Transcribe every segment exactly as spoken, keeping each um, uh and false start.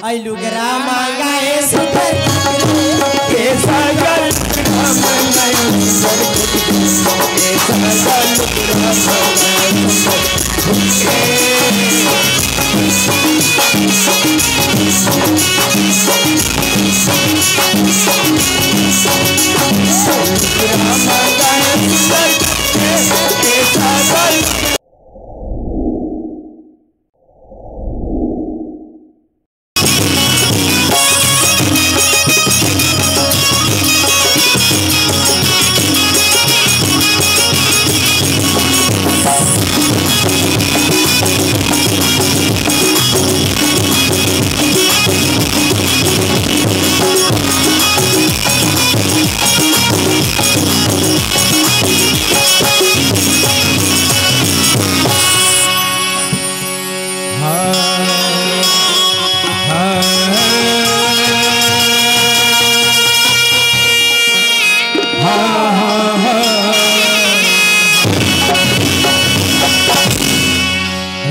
आई लुगरा मांगा ए सुंदर के सागर।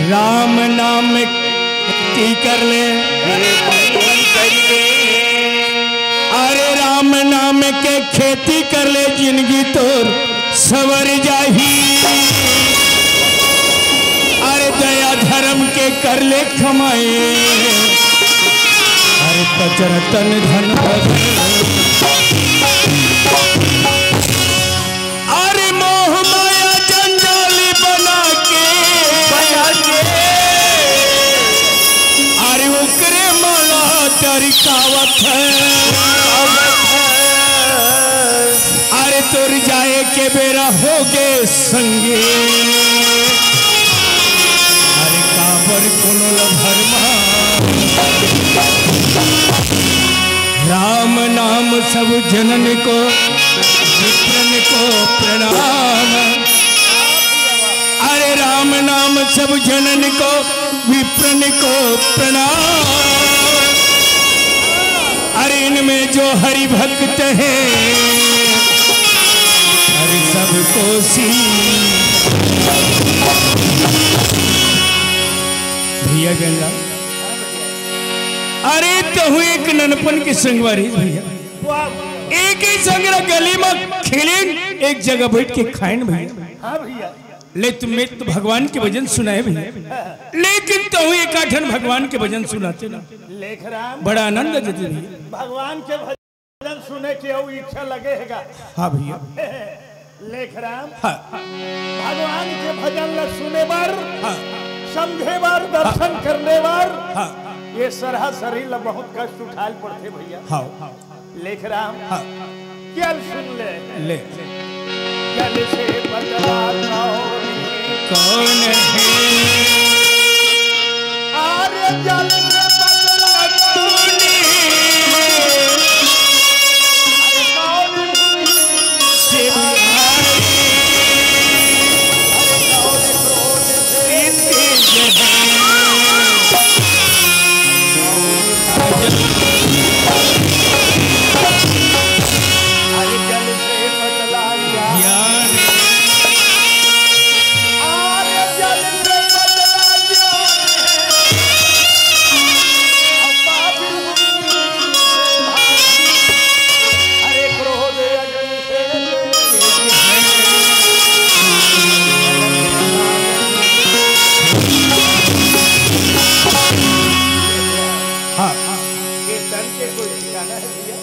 राम नाम खेती कर ले। अरे राम नाम के खेती कर ले, जिंदगी तोर सवर जाही। अरे दया धर्म के कर ले कमाए, अरे कचर तन धन भर। अरे मोह माया जंजाली बना के, बना के। अरे ओकरे माला टरिकावत है। अरे तोर जाए के बेरा होगे संगी। अरे काबर कोनो ल भरमा। राम नाम सब जनन को, विप्रन को प्रणाम। अरे राम नाम सब जनन को, विप्रन को प्रणाम। अरे इनमें जो हरि भक्त है, अरे सबको सी। भैया गंगा, अरे तहु एक ननपन के संगवारी भैया, एक ही संग गली में खेलेन, एक जगह बैठ के खाएन भैया। हाँ भैया। ले तुम तो भगवान के भजन सुनाए भैया, लेकिन तहु एक आठन भगवान के भजन सुनाते ना, लेखराम। बड़ा आनंद आ जाते भैया। भगवान के भजन सुने के अउ इच्छा लगे हेगा। हाँ भैया। लेखराम। हाँ। भगवान के भजन ल सुने बर, हाँ। समझे बर, दर्शन हाँ। करने बर, हाँ। ये सरहा सरी ल बहुत कष्ट उठाल पड़थे भैया। हाँ। लेखराम, हाँ। जल सुन ले। ले। जल से बदला कौन? कौन है? अरे जल से बदला कौन? अरे कौन? से अरे कौन क्रोध से? अरे जल से बदला ज्ञान। अरे जल से बदला ज्ञान। अरे क्रोध अग्नि से। हाँ। ये तन के कोई ठिकाना है भैया?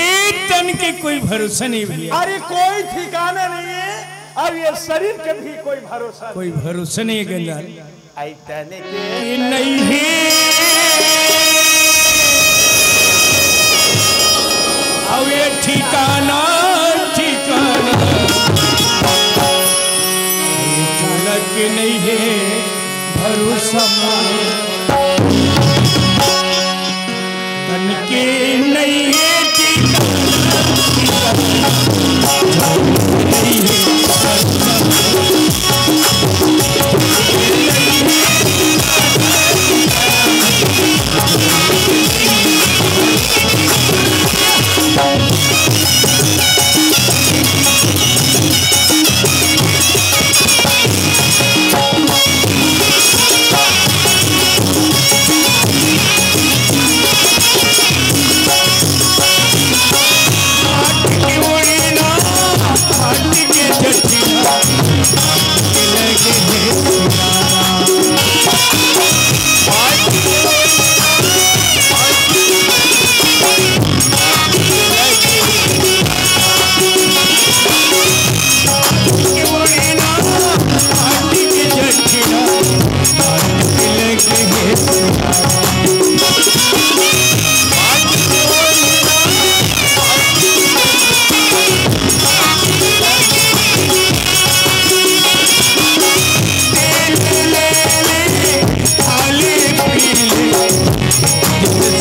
एक तन के कोई भरोसा नहीं भैया। अरे कोई ठिकाना नहीं है, और ये शरीर के भी कोई भरोसा कोई नहीं। भरोसा नहीं है गंगा। आई तन के नहीं है। अब ये ठिकाना, ठिकाना। ये चलक नहीं है भरोसा। तन के नहीं है ठिकाना, ठिकाना।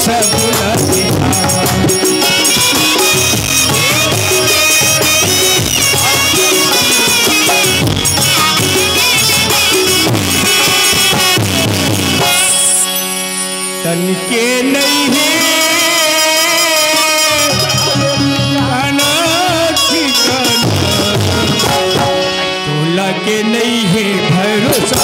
सब लगे। तन के नहीं है अनाथ ठिकाना, तोला के नहीं है भरोसा।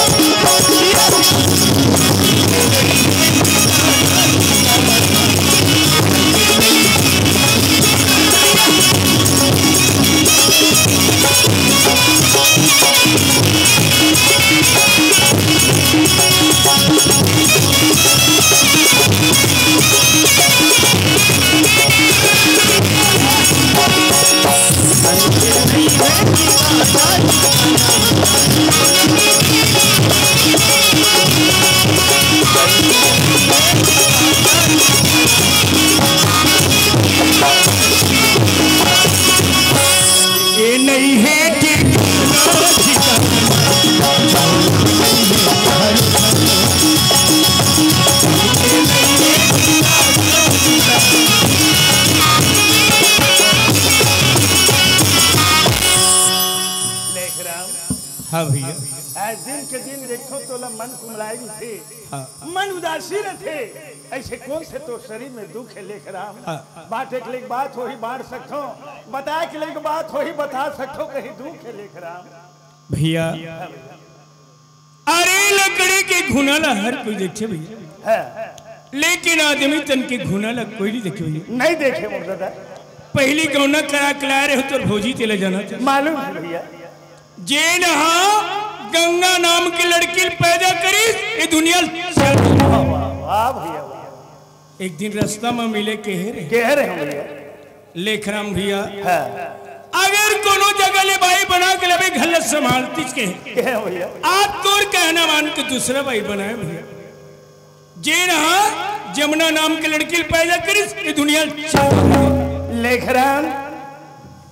ये नहीं है ठिकाना, लेखराम। हाँ भैया। आज दिन के दिन देखो तो ला मन कुमलाए भी थे, हाँ। मन उदासी रथे। ऐसे कौन से तो शरीर में दुख है लेखराम? हाँ। बांटे के लिए बात होही बांट सकथो, बताए के लिए बात होही बता सकथो, कहीं दुख है लेखराम? भैया, अरे लकड़ी के घुना ला हर कोई देखे भैया, हाँ। लेकिन आदमी तन के घुना ला कोई नहीं देखे भैया। नहीं देखे मोर दादा। पहली गौना करा के लाए रहे हो तो भौजी तेला जाना चाहिए। मालूम है भैया। जेन हा गंगा नाम के लड़की ल पैदा करिस, ये दुनिया ल चल। वाह, वाह, वाह भैया, वाह। एक दिन रास्ता में मिले, कहे रे, कहे रे हम भैया। लेखराम भैया, हाँ। अगर कोनो जगह ले बाई बना के लबे, घर ले संभालतीस के। कहे भैया। आज तोर कहना मान के दूसरा बाई बनाए भैया। जेन हा जमुना नाम के लड़की ल पैदा करिस, ये दुनिया ल चल। लेखराम,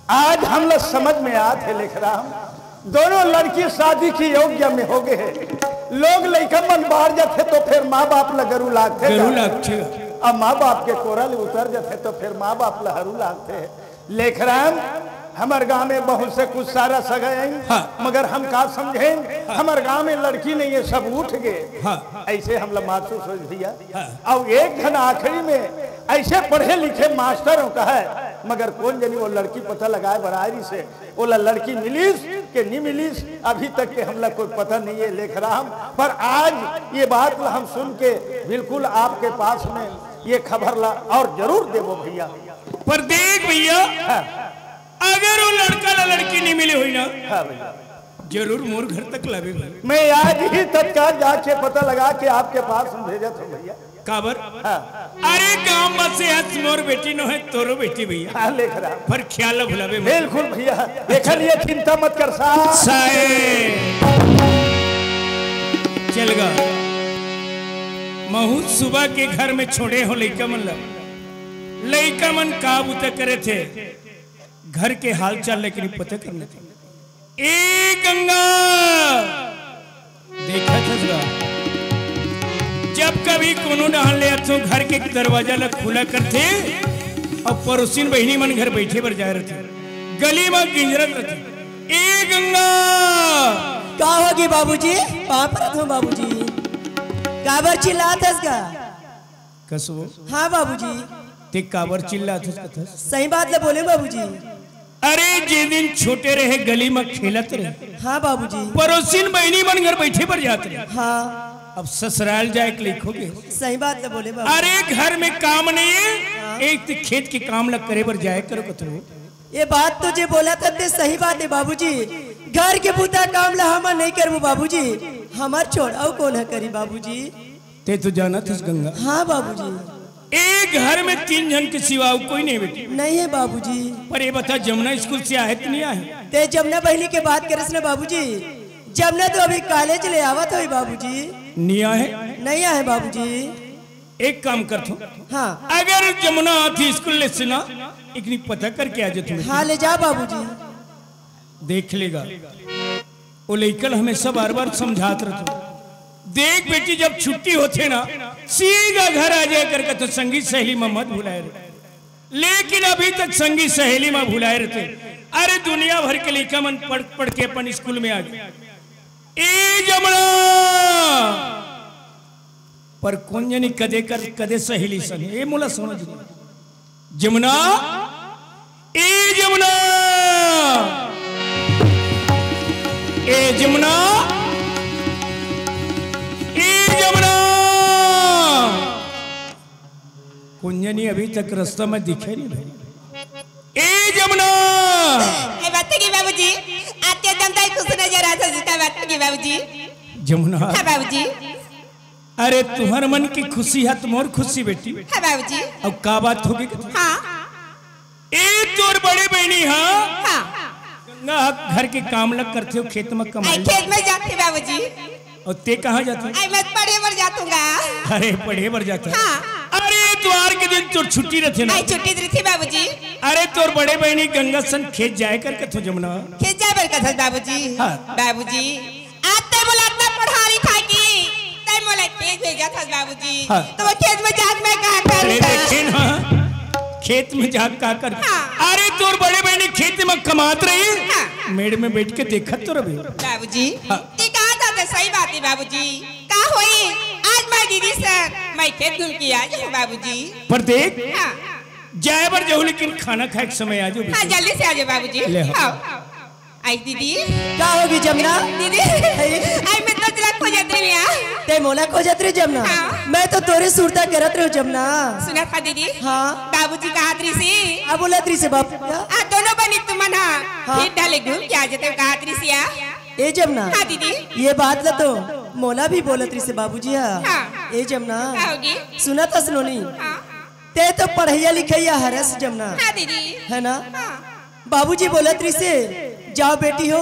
आज हमला समझ में आत हे लेखराम, दोनों लड़की शादी के योग्य में हो गए हे। लोग लइका मन बाहर जाथे तो फिर माँ बाप ला गरू लागथे। गरू लागथे। अब माँ बाप के कोरा ले उतर जाथे तो फिर माँ बाप ला हरू लागथे। लेखराम, हमर गांव में बहुत से कुछ सारा सगा आइन, हाँ। मगर हम का समझेन, हाँ। हमर गांव में लड़की नहीं है, सब उठ गए। हाँ। ऐसे हमला महसूस होइस भैया। हाँ। अब एक झन आखिरी में ऐसे पढ़े लिखे मास्टर हो कहे, मगर कौन जनी वो लड़की पता लगाए बर आए रहिस हे, ओला लड़की मिलिस के नहीं मिलिस, अभी तक के हमला कोई पता नहीं है लेखराम। पर आज ये बात ला हम सुन के बिल्कुल आपके पास में ये खबर ला और जरूर देबो भैया। पर देख भैया, हाँ। अगर वो लड़का ला लड़की नहीं मिले हुई ना, हाँ भैया। जरूर मोर घर तक लावे भैया। मैं आज ही तत्काल जाके पता लगा के आपके पास में भेजत हूँ भैया। काबर? हाँ। अरे गांव में से हंस मोर बेटी नो है, तोरो बेटी भैया। हाँ, लेखराम। पर ख्याल भुलावे मत। बिल्कुल भैया, एखर लिए चिंता मत कर सा। साए। चल गा। महूत सुबह के घर में छोड़े हो लइका मन ला। लइका मन का बुता करे थे? घर के हाल चाल लेकिन पता करने थे। ए गंगा, देखा था जरा, जब कभी कोनो डहन ले आथो, घर के दरवाजा ला खुला करथे, अउ पड़ोसिन बहिनी मन घर बैठे बर जाए रथे, गली म गिंजरत रथे। ए गंगा! का होगे बाबूजी? पाँव परत हँव बाबूजी। काबर चिल्लात हस गा? कसो? हाँ बाबूजी। ते काबर चिल्लात हस कथस? सही बात ला बोले बाबूजी। अरे, जे दिन छोटे रहे, गली म खेलत रहे। हाँ बाबूजी। पड़ोसिन बहिनी मन घर बैठे बर जात रहे। हाँ। अब ससुराल जाए के लइक होगे। सही बात ला बोले बाबू। अरे, घर में काम नहीं है, हाँ। एक तो खेत के काम ला करे बर जाए करो कथो। ये बात तो जे बोला था ते सही बात है बाबूजी। घर के बूता काम ला हमन नहीं करबो बाबूजी, हमर छोड़ अउ कोन ह करी बाबूजी। ते तो जानत हस गंगा। हाँ बाबूजी। एक घर में तीन झन के सिवा अउ कोई नहीं बेटी। नहीं है बाबूजी। पर ये बता, जमुना स्कूल से आहे कि नहीं आहे? ते जमुना बहिनी के बात करिस ना बाबूजी, जमुना तो अभी कॉलेज ले आवत होही बाबूजी। नहीं आहे? नहीं आहे बाबूजी। एक काम करथो। हाँ। अगर जमुना आती स्कूल ले से ना, एकनी पता करके आ जाथो। हाँ, ले जा बाबूजी। देख लेगा। वो लइका ल हमेशा बार-बार समझात रहिथों, "देख बेटी, जब छुट्टी होथे ना, सीधा घर आ जाए कर कथे, संगी सहेली में मत भुलाए रहे। लेकिन अभी तक संगी सहेली में भुलाए रहते। अरे, दुनिया भर के लइका मन पढ़ पढ़ के अपन स्कूल में आ गए। ए जमुना, पर कोन जनी कदे कर कदे सहेली संग, ए मोला समझ नहीं। जमुना, ए जमुना, ए जमुना, ए जमुना। कोन जनी अभी तक रास्ता में दिखे नहीं भाई। ए जमुना। ए बात की बाबूजी, आते जनता ही खुश नजर आता जीता बात की बाबूजी। जमुना। हाँ बाबूजी। अरे, तुहर मन की खुशी है तो मोर खुशी बेटी। हाँ बाबूजी। अब का बात होगी? हाँ। ए तोर बड़े बहनी, हाँ। हाँ। गंगा घर के काम लग करथे हो, खेत में आई कमाई। खेत में जाथे बाबूजी। अउ ते कहाँ जाथे? आई मैं पढ़े बर जाथूंगा। अरे, पढ़े बर जाथे। हाँ। अरे, एतवार के दिन तोर छुट्टी रथे ना? आई छुट्टी रथे बाबूजी। अरे, तोर बड़े बहनी गंगा सन खेत जाए कर कथे हो जमुना। खेत जाए बर कथे बाबूजी। हाँ। बाबूजी, आज ते मोला अतना पढ़ा लिखा के ते मोला खेत भेजत हस बाबूजी। हाँ। तो वो खेत में जाके मैं का अरे, करूँगा? देखे ना, खेत में जाके का कर? हाँ। अरे, तोर बड़े बहनी खेत में कमात रही, हाँ। मेड़ में बैठ के देखत तो रहे। बाबूजी, हाँ। ये कहा जाते सही बात है बाबूजी। का होई? आज मैं दीदी से मैं खेत घूम के आ जाऊँ बाबूजी। पर देख, हाँ। जाए बर जाहू, लेकिन खाना खाए के समय आ जाहू हाँ, बेटी। जल्दी से आ जाओ बाबूजी। ले, हाँ। हाँ। आई दीदी। का होगे जमुना? दीदी, आई। आई मैं तो तुला खोजत रही हूँ। ते मोला खोजत रही जमुना? हाँ। मैं तो तोरे सुरता करत रही हूँ जमुना। सुनत हा दीदी? हाँ। बाबूजी कहत रहिसे। अब बोलत रहिसे बाबू। आ दोनों बनी तुमन हा। हाँ। खेत डाले घूम के आ जाते कहत रहिसे या। ए जमुना। हाँ दीदी। ये बात ला तो मोला भी बोलत रहिसे बाबूजी हा। हाँ। ए जमुना। का होगे? सुनत हस नोनी? हाँ। ते तो पढ़इया लिखइया हरस जमुना। हाँ दीदी। है ना? हाँ। बाबूजी बोलत रहिसे, "जाओ बेटी हो,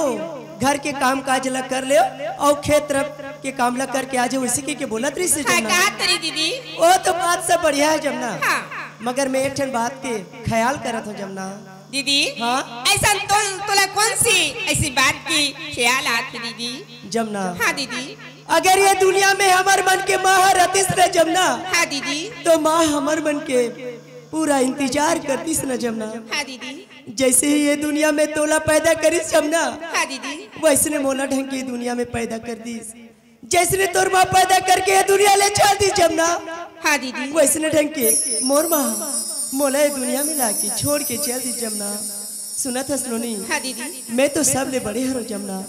घर के काम काज ला कर लेव अउ खेत तरफ के काम ला करके आ जाओ," इसी के, के बोलत रहिसे हाँ, जमुना। कहा तरी दीदी। वो तो बात सब बढ़िया है जमुना। हाँ। मगर मैं एक ठन बात के ख्याल करत हूँ जमुना। दीदी, हाँ? ऐसा तो, तोला कौन सी ऐसी बात की ख्याल आत है दीदी? जमुना। हाँ दीदी। अगर ये दुनिया में हमर मन के माँ रहतिस न जमुना, हाँ दीदी। तो माँ हमर मन के पूरा इंतजार करतिस न जमुना। हाँ दीदी। जैसे ही ये दुनिया में तोला पैदा करिस जमुना, हाँ दीदी। वैसने मोला ढंग के दुनिया में पैदा कर दिस। जैसने तोर माँ पैदा करके ये दुनिया ले चल दिस जमुना, हाँ दीदी। वैसने ढंग के मोर माँ मोला ये दुनिया में लाके छोड़ के चल दिस जमुना। सुनत हस नोनी? हाँ दीदी। मैं तो सब ले बड़े हरों जमुना,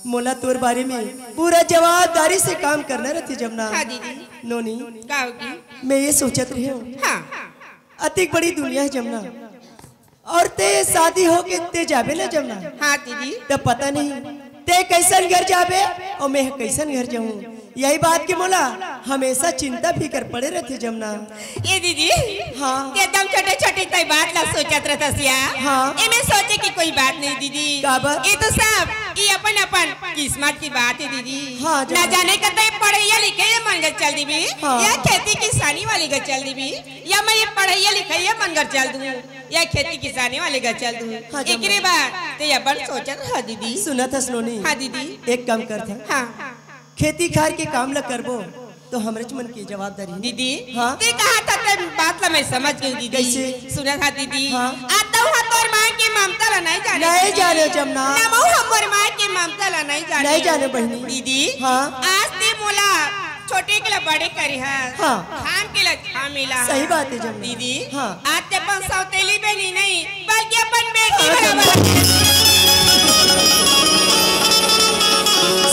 मोला तोर बारे में पूरा जवाबदारी से काम करना रहते जमुना। हाँ दीदी। नोनी, का होगे? मैं ये सोचत रही हूँ, हाँ। अतिक बड़ी दुनिया है जमुना, और ते शादी होके ते जाबे ना जमुना। हाँ दीदी। तब पता नहीं ते कैसन घर जाबे और मैं कैसन घर जाऊँ। यही बात के मोला हमेशा चिंता फिकर पड़े रहते जमुना। ए दीदी, हाँ। ते एकदम छोटे छोटे तय बात ला सोचत रहतस या। हाँ। एमे सोचे की कोई बात नहीं दीदी। काबर? ये तो सब ये अपन अपन किस्मत की बात है दीदी। हाँ, ना जमुना। जाने कतई पढ़इया लिखइया मन घर चल दिबे, हाँ। या खेती किसानी वाली घर चल दिबे, या मैं ये पढ़इया लिखइया मन घर चल दूँ, या खेती किसानी वाले घर चल दूँ। हाँ, जमुना। एकरे बार ते अपन सोचत रह दीदी। सुनत हस नोनी? हाँ दीदी। एक काम करत हन। हाँ। खेती खार के काम ला करबो तो हमरेच मन के जवाबदारी है। दीदी, हाँ? ते कहा था ते बात ला मैं समझ गई दीदी। कैसे? सुनत हा दीदी। हाँ। आ तो हा तोर माँ के ममता ला नहीं जाने नहीं दीदी। जाने जमुना। ना मऊ हमर माँ के ममता ला नहीं जाने। नहीं जाने बहिनी। दीदी, हाँ। आज ते मोला छोटे के ला बड़े करे हस। हाँ। घाम के ला छाँव मिला सही हस। बात है जमुना। दीदी, हाँ। आज ते अपन सौतेली बहिनी नहीं, बल्कि अपन बेटी हाँ, बराबर। जमुना।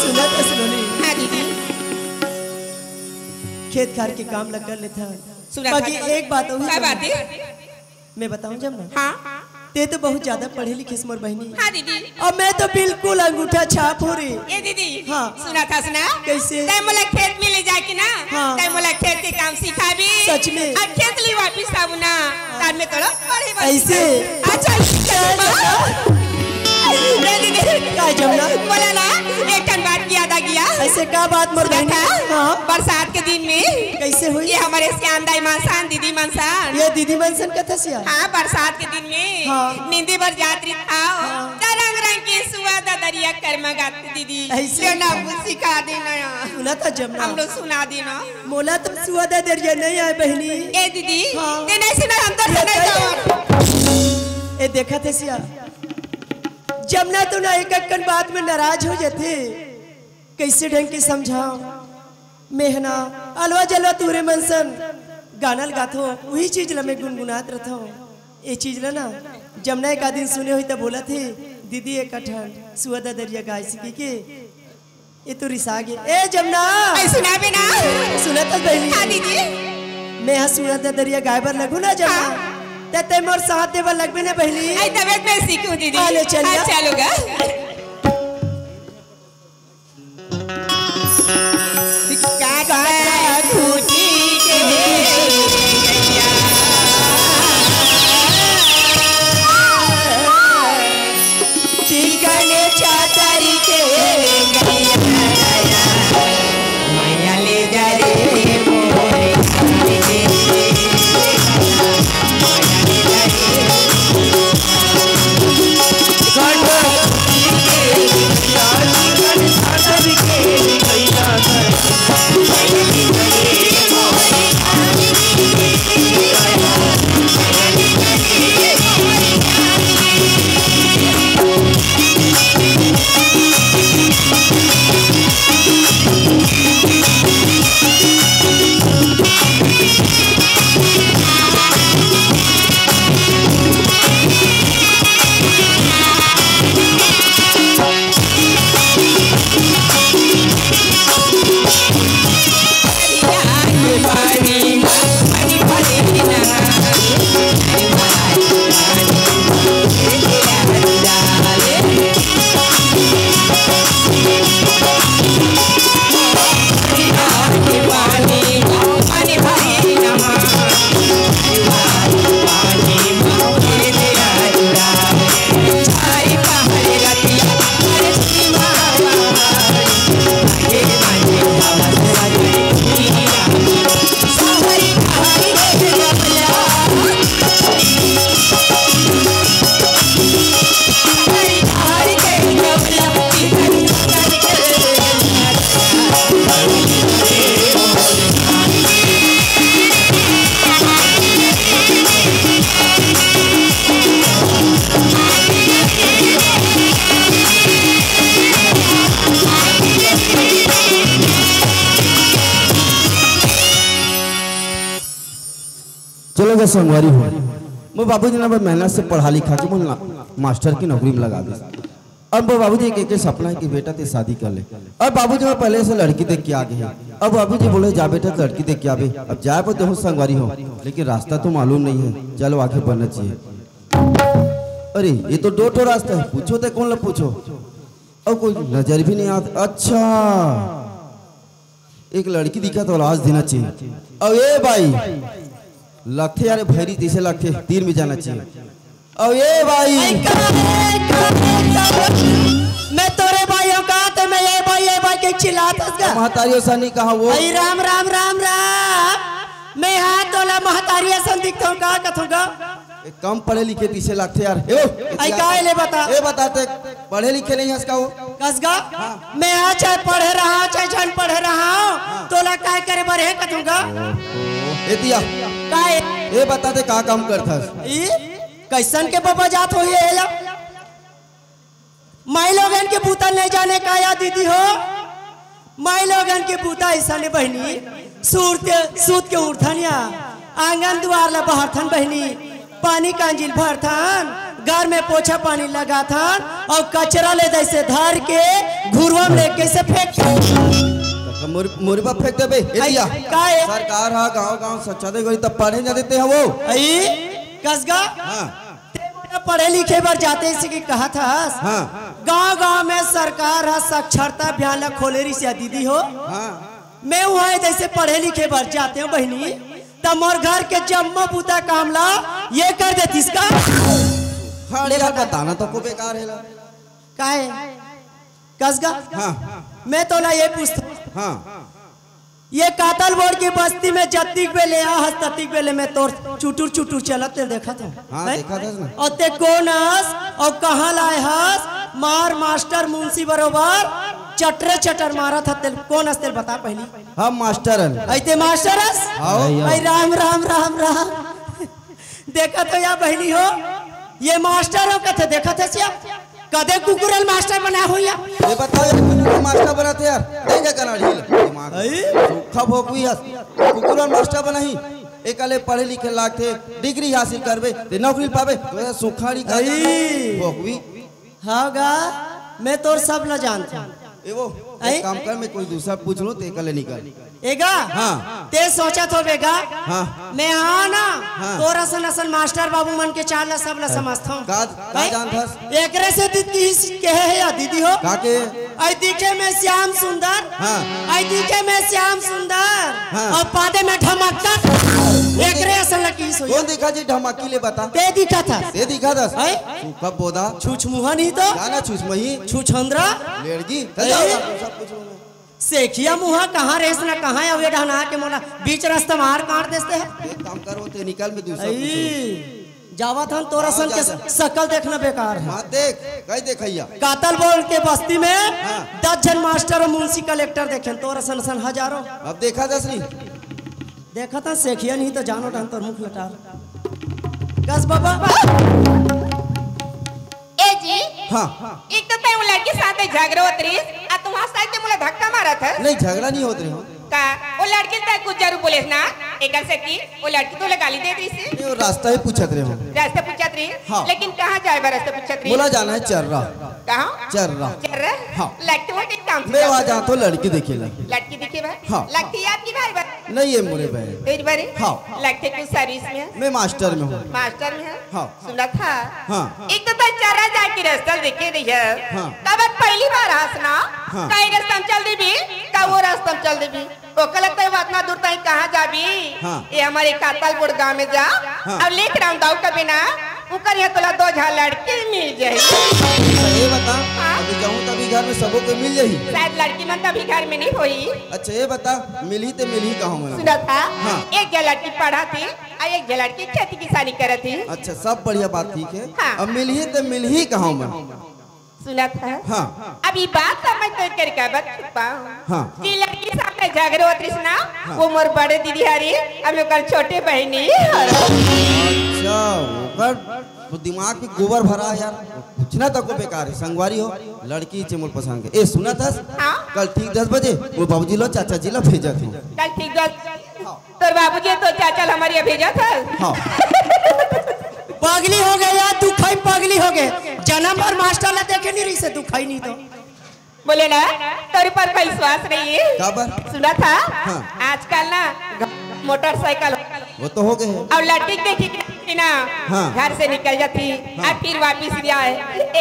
सुनत हस नोनी? हाँ दीदी। खेत खार के काम ला कर लेथन। सुनत बाकी हस। एक बात और का जमुना। बात है? मैं बताऊं जमुना? हाँ। ते तो बहुत ज्यादा पढ़े लिखे हस मोर बहिनी। हाँ दीदी। और मैं तो बिल्कुल अंगूठा छाप हूँ रे। ए दीदी। हाँ। सुनत हस ना? कैसे? तै मोला खेत में ले जाके ना। हाँ। तै मोला खेत के काम सिखाबे। सच में? अब खेत ले वापिस आबू ना। हाँ। तार में तोला पढ़े बर ऐसे? सिखाबे। अच्छा, अच्छा, अच्छा। ए दीदी। का जमुना? मोला ना एक ठन बात की याद आ गया। ऐसे का बात मोर सुनत बहिनी? हा? हाँ। बरसात के दिन में कैसे हुई? ये हमरे सियान दाई मन सन, दीदी मन सन। ये दीदी मन सन कथस या? हाँ, बरसात के दिन में हाँ। नींदे बर जात रहिथँव। हाँ। त रंग रंग के सुआ ददरिया कर्मा गाते दीदी। ऐसे? तें ना कुछ सिखा देना यार। सुना था जब ना। हम लोग सुना देना। मोला तो सुआ ददरिया नहीं आए बहिनी। ए दीदी, हाँ। तें नहीं सुना, हम तो ये सुना कहे? जाओ। ए देखा थे सिया, जब ना तो ना एक एक कन बात में नाराज हो जाथे। कैसे ढंग के समझाओ? मेहना, अलवा जलवा तुहरे मन सन गाना ल गाथो, उही चीज ल मैं गुनगुनात रथो। ए चीज ल ना, जब ना एक आदिन सुने होही त बोलत हे, "दीदी एक ठन सुआ ददरिया गाय सिखे के।" ए तो रिसा गे। ए जमुना। ऐ सुना बे ना। सुनत हस बहिनी? हाँ दीदी। मैं हा सुआ ददरिया गाय बर लगहूँ ना जमुना। हाँ। त तें मोर साथ दे बर लगबे ना बहिनी? ऐ तबे त मैं सीखहूँ दीदी। हाँ, ले चल हाँ, जा। चलो गा। काका खूंटी के गैया, चिकन चादर के गैया, माया ले जा रे मोरे। चलो गा संगवारी हो, मोर बाबूजी ना बड़ मेहनत से पढ़ा लिखा के मोला मास्टर की नौकरी में लगा दिस। अब मोर बाबूजी के एक, एक सपना हे कि बेटा तें शादी कर ले। अब बाबूजी मोर पहले से लड़की देख के आ गे हे। अब बाबूजी बोले, "जा बेटा, लड़की देख के आबे।" अब जाए बर देहूँ संगवारी हो, लेकिन रास्ता तो मालूम नहीं हे। चलो, आगे बढ़ना चाहिए। अरे, ये तो दो ठो रास्ता हे, पूछो ते कोन ला पूछो। अब कोई नजर भी नहीं आता। अच्छा, एक लड़की दिखा तो राज देना चाहिए। अब ए भाई, लगथे यार भैरी जैसे लगथे, तीर में जाना चाहिए। अब ए भाई। मैं तोरे भाई हूँ का, ते मैं ए भाई, ए भाई के चिल्लात हस गा? महतारी असन नहीं कहा वो। अई राम, राम, राम, राम। मैं हा तोला महतारी असन दिखथों का, कथों का? ए, कम पढ़े लिखे तैसे लगथे यार। ए, ओ, अई का ए ले बता? ए, बता ते पढ़े लिखे नहीं हस का वो? कस गा? हाँ। मैं हा चाहे पढ़े रहा, चाहे झन पढ़े रहा, हाँ। तोला काय करे बर हे कथों गा? ओहो। ए दिया। का ए? ए बता ते का काम करथस? ई कैसन के बबा जात होही एला? माई लोगन के बूता नहीं जाने का या दीदी हो? माई लोगन के बूता ऐसा ने बहिनी, सूत के, सूत के उठथन या आंगन दुआर ला बहारथन बहिनी, पानी कांजिल भरथन, घर में पोछा पानी लगाथन अउ कचरा ले जैसे धर के घुरुआ में ले कैसे फेंक तो मुर-, मुरबा फेंक देबे, ए आई, दिया। का ए? सरकार हा गांव-गांव स्वच्छता करी, तब पढ़े जा देते हैं वो। आई, कस गा? हाँ। ते मोला पढ़े लिखे बर जाते इसे की कहा था। हाँ। गांव-गांव में सरकार हा साक्षरता अभियान ला खोले रिहिस या दीदी हो। हाँ। मैं उहाँ जैसे पढ़े लिखे बर जाते हूँ बहिनी, त मोर घर के जम्मो बूता काम ला ये कर देतिस का? हाँ, ले यार, बता। बताना तो को बेकार है ला। काहे? कस गा? हाँ। मैं तोला ये पूछता। हाँ। ये कातल बोर्ड की बस्ती में जत्तिक बेले आ हस, तत्तिक बेले मैं तोर चुटुर चुटुर चलत ते देखत हूँ। हाँ, हैं? देखत हस ना। अउ ते कोन हस, अउ कहाँ लाए हस, मार मास्टर मुंशी बरोबर चटरे चटर मारत हस तेला। कोन अस तेला बता पहिली। हम मास्टर हन। अइते मास्टर अस? हाँ। अइ राम, राम, राम, राम। देखत हो या बहिनी हो, ये मास्टर हो कथे, देखत हस या? कदे कुकुर ल मास्टर बनाय हो या? ये बताओ यार, कुकुर ल मास्टर बनाथे यार? देख कना ढील दिमाग। अइ? सूखा भोकवी हस। कुकुर ल मास्टर बनाही। एकर ले पढ़े लिखे लागथे, डिग्री हासिल करबे, ते नौकरी पाबे, तो ये सूखा ढील का अइ? भोकवी। हाँ गा, मैं तोर सब ल जानथों। ए वो, अइ? एक काम कर, मैं कोई दूसरा पूछ लूं, ते एकर ले निकल। ए गा? हाँ। ते सोचत होबे गा? हाँ। मैं हाँ ना, हाँ। तोर असन असन मास्टर बाबू मन के चाल ल सब ल हाँ। समझथों। का, का अइ? जानथस? एकरे सेती त किहिस कहे हे या दीदी हो। का के? अइ दिखे में श्याम सुंदर। हाँ। अइ दिखे में श्याम सुंदर। हाँ। अउ पादे में ढमक्कत। एकरे असन ल किहिस हो। कोन दिखा जी ढमक्की ले बता? ते दिखत हस। ते दिखत हस? अइ? तू कब बोदा? छुछमुहा नहीं तो? जाना छुछमही। छुछंदरा? लेड़गी। चल जाओ ए? यार, सब कुछ होगा। सेखिया मुहा कहाँ रेहेस ना कहाँ अवे ढहना के मोला बीच रस्ता मार काट देस ते। एक काम करो, ते निकल, मैं दूसरा अई, पूछूं। जावत हन, तोर असन के जा, जा। सकल देखना बेकार हे। मत देख, कई देखइया। कातल बोल के बस्ती में हाँ। दस झन मास्टर अउ मुंशी कलेक्टर देखेन, तोर असन असन हजारों। अब देखा दस नहीं। देखत हन सेखिया नहीं तो जानो डहन तोर मुख लटार। कस बाबा। ए जी, हाँ। एक तो तैं वो लड़की साथे झगड़ा होत रहिस, आ तुम साथे मोला धक्का मारत हस। नहीं, झगड़ा नहीं होत रहे हो। का? वो लड़की तैं कुछ जरूर बोलेस ना, एकर सेती वो लड़की तोला गाली देत रहिस हे। नहीं, वो रास्ता ही पूछत रहे हो। रास्ता पूछत रहिस? हाँ। लेकिन कहाँ जाए बर रास्ता पूछत रहिस? मोला जाना हे चर्रा। कहाँ? चर्रा। चर्रा? हाँ। लड़की वो एक काम से मैं वहाँ जाता हूँ लड़की देखे ला। लड़की देखे बर? हाँ। लड़की आपकी भाई बर? नहीं, ये मोरे भाई। तेरी बारी? हाँ। लगथे कुछ सर्विस में हे? मैं मास्टर में हूँ। मास्टर में हे? हाँ। सुनत हस? हाँ। एक तो तैं चर्रा जाके रास्ता देखे रहिस। हाँ। तब पहली बार हस ना? हाँ। कई रास्ता में चल देबे, का वो रास्ता में चल देबे। ओकर लगता है, अतना दूर तैं कहाँ जाबे? हाँ। ये हमर कातलपुर गाँव में जा, हाँ। अउ लेख राम दाऊ कबे ना, उकर यहाँ तोला दो झन लड़की मिल जाही। अच्छा, ये बता, हाँ? अभी जाऊँ तभी घर में सबो के मिल जाही? शायद लड़की मन तभी घर में नहीं होही। अच्छा, ये बता, मिलही ते मिलही कहाँ में? सुनत हस? हाँ। एक झन लड़की पढ़त हे, अउ एक झन लड़की खेती किसानी करत हे। अच्छा, सब बढ़िया बात ठीक हे। हाँ। अब मिलही ते मिलही कहाँ में? सुनत हस? हाँ। अब ये बात समझ तो कर का बात छुपाऊं? हाँ। जी लड़की सामने झगड़ा होत रहिस ना, हाँ। वो मोर बड़े दीदी हरे, हम लोग कर छोटे बहिनी हरे। अच्छा, ओकर तो दिमाग में गोबर भरा हे यार, पूछना तको बेकार हे। संगवारी हो, लड़की चे मोर पसंद के। ए, सुनत हस? हाँ। कल ठीक दस बजे वो बाबूजी ला चाचा जी ला भेजत हूँ। कल ठीक दस बजे? हाँ। तोर बाबूजी तो चाचा ल हमर ये भेजत हस। हाँ। पगली हो गे यार, दुखई पगली हो गे। जनम भर मास्टर ला देखे नहीं रहिस हे, दुखई नहीं तो। बोले ना, तोर ऊपर कोई विश्वास नहीं हे। काबर? सुनत हस? हाँ। आजकल ना घ-, मोटरसाइकिल वो तो हो गे हे। अउ लड़की के देखी कि ना, हाँ। घर से निकल जाती, हाँ। अउ फिर वापिस भी आए।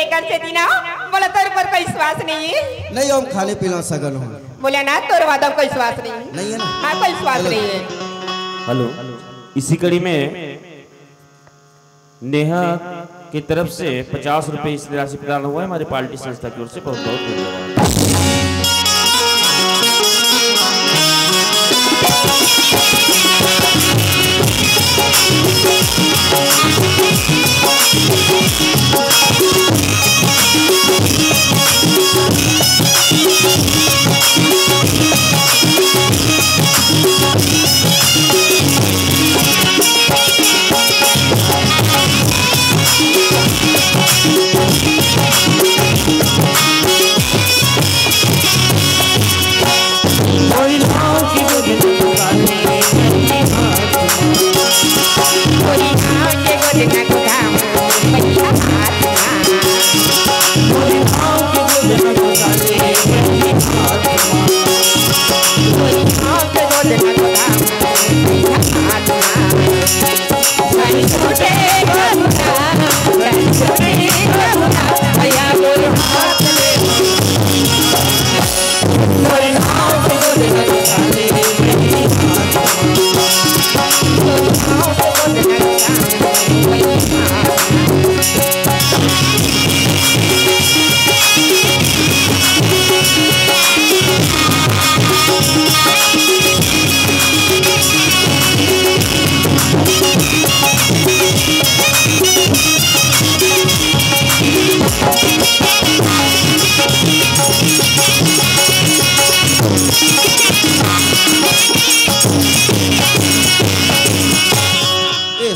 एकर सेती ना, बोला तोर ऊपर कोई विश्वास नहीं हे। नहीं, हम खाने पीना सगन हो। बोले ना, तोर वादा कोई विश्वास नहीं हे। नहीं हे ना? हाँ, कोई विश्वास चलो। नहीं हे। हेलो, इसी कड़ी में नेहा की तरफ से पचास रुपए इस राशि प्रदान हुआ है हमारी पार्टी संस्था की ओर से। बहुत बहुत धन्यवाद।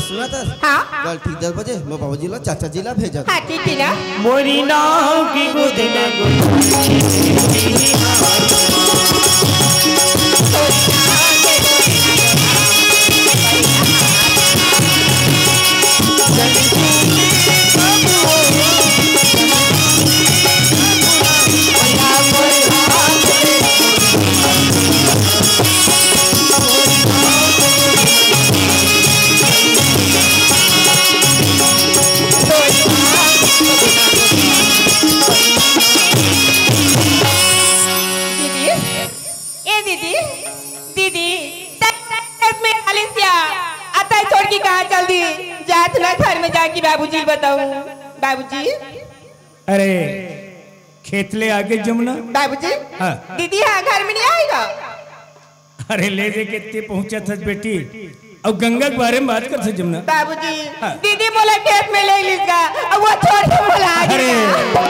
सुनत हस? हाँ। कल ठीक दस बजे मैं बाबूजी ला, चाचा जी ला भेजत। हाँ, ठीक है ना। मोरी नाव की गोद में गोद। दीदी, ए दीदी, दीदी, तक, तक, तक में आलिसिया, अतः छोड़ के कहाँ चल दी? जात ना घर में जाके बाबूजी बताऊं। बाबूजी। अरे, खेत ले आगे जमुना। बाबूजी। हाँ। दीदी, हाँ, घर में नहीं आएगा? अरे, ले दे के ते पहुंचत हस बेटी, अउ गंगा के बारे में बात करत हस जमुना। बाबूजी, हाँ। दीदी मोला खेत में ले लिस गा, अउ वो छोड़ के मोला आ अरे, गया।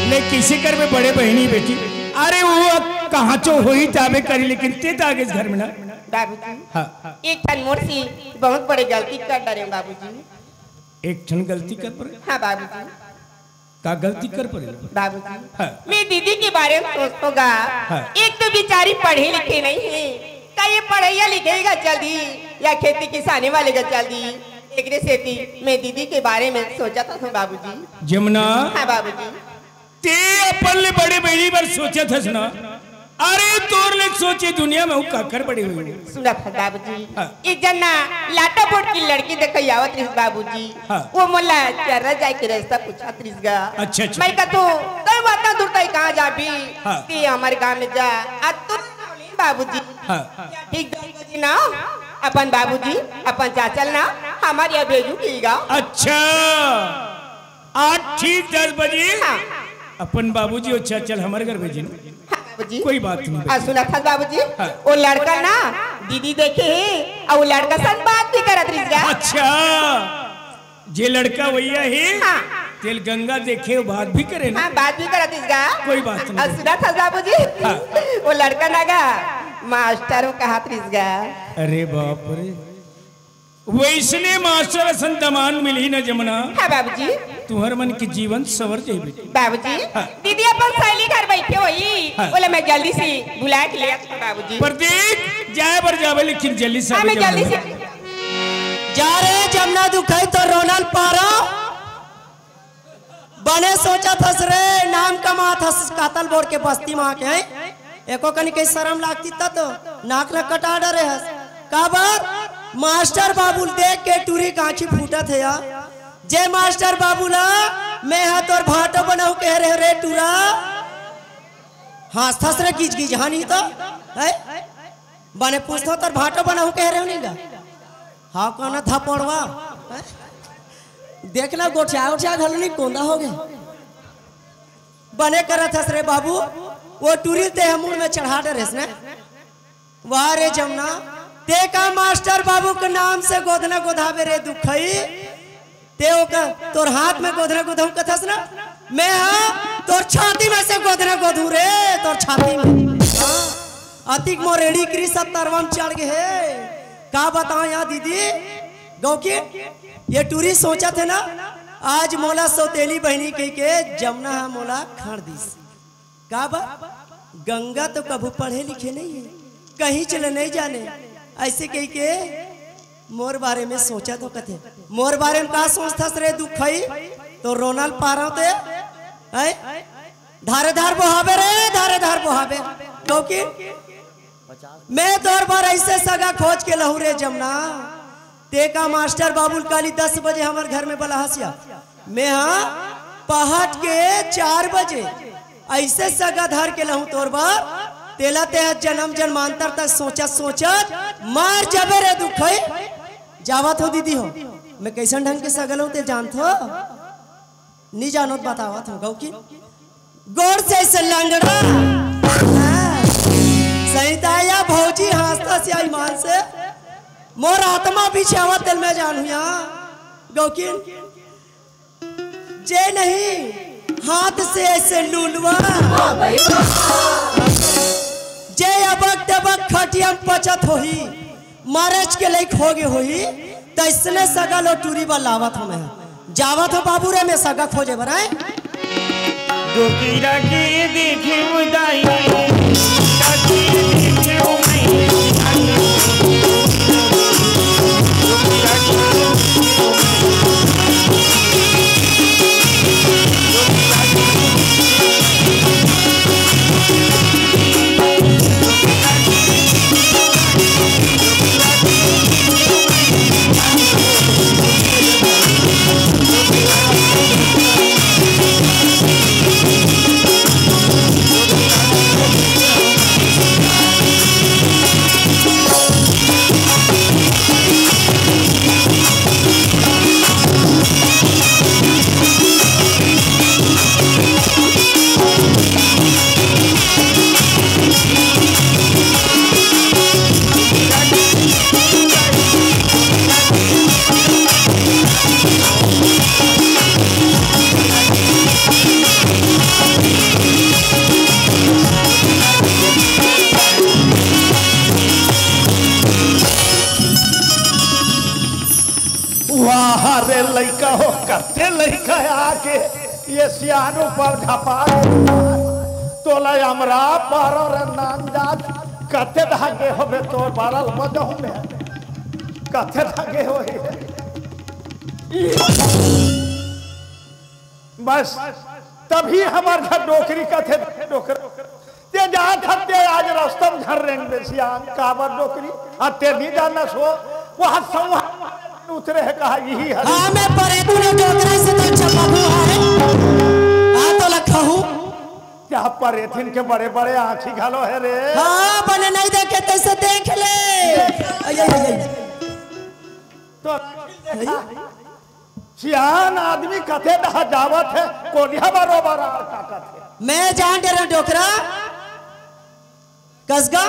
ले किसी कर में बड़े बहिनी बेटी, अरे वो अब कहाँ चो होई ताबे करी, लेकिन ते त आगे घर में ना। बाबूजी, हाँ। एक ठन मोर से बहुत बड़े गलती कर डरे बाबूजी। एक ठन गलती कर पर? हाँ बाबूजी। का गलती कर परेला? बाबूजी, हाँ। मैं दीदी के बारे में सोचतों गा। हाँ। एक तो बेचारी पढ़े लिखे नहीं है, का ये पढ़ैया लिखइया गा चल दी या खेती किसानी वाले गा चल दी? एकरे सेती मैं दीदी के बारे में सोचत हूँ बाबूजी। जमुना। हाँ बाबूजी। ते अपन ले बड़े बहिनी बर सोचत हस ना, अरे तोर ले सोचे दुनिया में हूँ काकर बड़े हुए। सुनत हस बाबूजी, हाँ। एक जना लाटा बोर्ड की लड़की देखै आवत रहिस बाबूजी। हाँ। वो मोला चर्रा जाए के रास्ता पूछत रहिस गा। अच्छा, अच्छा। मैं कथों, "तैं अतना दूर तैं कहाँ जाबी?" हाँ। ते हमर गाँव में जा। आ तू बाबूजी। हाँ। ठीक दस बजे ना, अपन बाबूजी, अपन चाचा ल ना, हमर यहाँ भेजू कहि गा। अच्छा। आज ठीक दस बजे हाँ। अपन बाबूजी अउ चाचा ल हमर घर भेजिन। हाँ, बाबूजी। कोई बात नहीं। अउ सुनत हस बाबूजी, हाँ। वो लड़का ना दीदी देखे हे, अउ वो लड़का संग बात भी करत रहिस गा। अच्छा, जे लड़का वइया हे, हाँ। तेल गंगा देखे, बात भी करे ना। हाँ, बात भी करत रहिस गा। कोई बात नहीं। अउ सुनत हस बाबूजी, हाँ। वो लड़का ना गा, मास्टर वो कहत रहिस गा। अरे बाप रे, वइसने मास्टर असन दमांद मिलही न जमुना। हाँ बाबूजी। तुहर मन के जीवन संवर जाही बेटी। बाबूजी, हाँ। दीदी अपन सहेली घर बइठे होही। हाँ। ओला मैं जल्दी से बुला के ले आत हूँ बाबूजी। प्रतीक, जाए बर जाबे लेकिन जल्दी से हाँ, आबे मैं जल्दी जमुना। से। जा रे जमुना दुखई तो रोनल पारा। बने सोचत हस रे, नाम कमात हस कातल बोर के बस्ती म आके, हैं? एको कनी के शरम लागतिस त तो नाक ल कटा डरे हस। काबर? मास्टर बाबू ल देख के टूरी के आँखी फूटत हे या। जे मास्टर बाबू ल मैं ह तोर भांटो बनाहूँ कहे रहेंव रे टूरा। हाँसथस रे गिजगिज, हाँ नहीं तो, हैं? बने पूछथों तोर भांटो बनाहूँ कहे रहेंव नहीं गा? हाँ, कौन थपड़वा? हैं? देख ना, गोठिया, गोठिया घलो नहीं, कोंदा हो गे। बने करत हस रे बाबू, वो टूरी ल ते ह मुड़ में चढ़ा डरेस ना। वाह रे जमुना, ते का मास्टर बाबू के नाम से गोधना गोधाबे रे दुखई। ते ओकर, तोर हाथ में गोधना गोधूं कथस ना, मैं हा तोर छाती में से गोधना गोधूं रे, तोर छाती में। हाँ, अतिक मोर एड़ी करी सत्तरवा म चढ़ गे हे। का बतावं या दीदी, गौकी, ये टूरी सोचत हे ना, आज मोला सौतेली बहिनी कहि के जमुना हा मोला खंड़ दिस। काबर? गंगा तो कभू पढ़े लिखे नहीं हे, कहींच ल नहीं जाने। अइसे कहि के मोर बारे में सोचत हों कथे। मोर बारे में का सोचथस रे दुखई? तो रोनल पारंव ते, हैं? धारे धार बोहाबे रे, धारे धार बोहाबे। गौकी, मैं तोर बर अइसे सगा खोज के लहूं रे जमुना। ते का मास्टर बाबू ल काली दस बजे हमर घर में बलाहस या। मैं हा पहट के चार बजे अइसे सगा धर के लहूं तोर बर। तेला ते हा जनम जनमांतर तक सोचत सोचत मर जबे रे दुखई। जावत हों दीदी हो, मैं कइसन ढंग के सगा लहूं ते जानथो? नी जानव त बतावत हों गौकी। गोड़ से अइसे लंगड़ा। सहिताया भौजी हाँसथस या ईमान से। मोर आत्मा बिछावत तेल मैं जानहूं या। गौकी। जे नहीं हाथ से अइसे लूलवा। जे अबक तबक खटिया म पचत होही। मरेच के लइक हो गे होही। तइसने सगा लो टूरी बर लावत हंव मैं। जावत हंव बाबू रे, मैं सगा खोजे बर, आय। डोकरा के देखे उदाई, डोकरा के देखे उदाई। वाह रे लइका हो, कते लइका हे आके ये सियान ऊपर झपा दे। तोला अमरा पारो रे नान जात, कते धागे होबे तोर बारल बजहू में, कते धागे होही। बस तभी हमर घर डोकरी कथे डोकरा। ते जात हस ते आज रस्ता म घर रेंग दे सियान, काबर डोकरी? अ ते नी जानस हो, वहाँ संवहन उतरे हे कहा, यही हरे। हाँ, मैं परेथन डोकरा से तो चपकू है। हाँ, तो लखहू। क्या परेथिन के बड़े-बड़े आँखी घलो हे रे। हाँ, बने नहीं देखे तइसे देख ले। अय, अय, अय, अय। तो अय। सियान आदमी कथे डहा जावत हे, कोनिया बरोबर आड़ काटत हे। मैं जान डरे डोकरा, कसगा,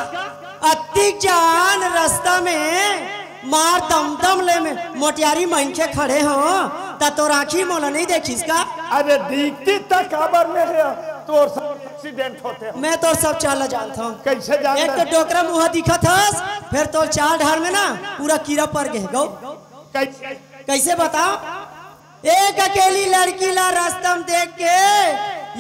अतिक जान रस्ता में मार दमदम ले में मोटियारी मनखे खड़े हों, त तोर आँखी मोला नहीं देखिस का? अरे दीखती त काबर में हे, तोर सब accident होथे। मैं तोर सब चाल ल जानत हंव। कइसे जानत? एक तो डोकरा मुँहा दिखत हस, फेर तोर चाल ढाल में ना पूरा कीरा पर गे गो। कइसे? कइसे बताओ? एक अकेली लड़की ला रस्ता म देख के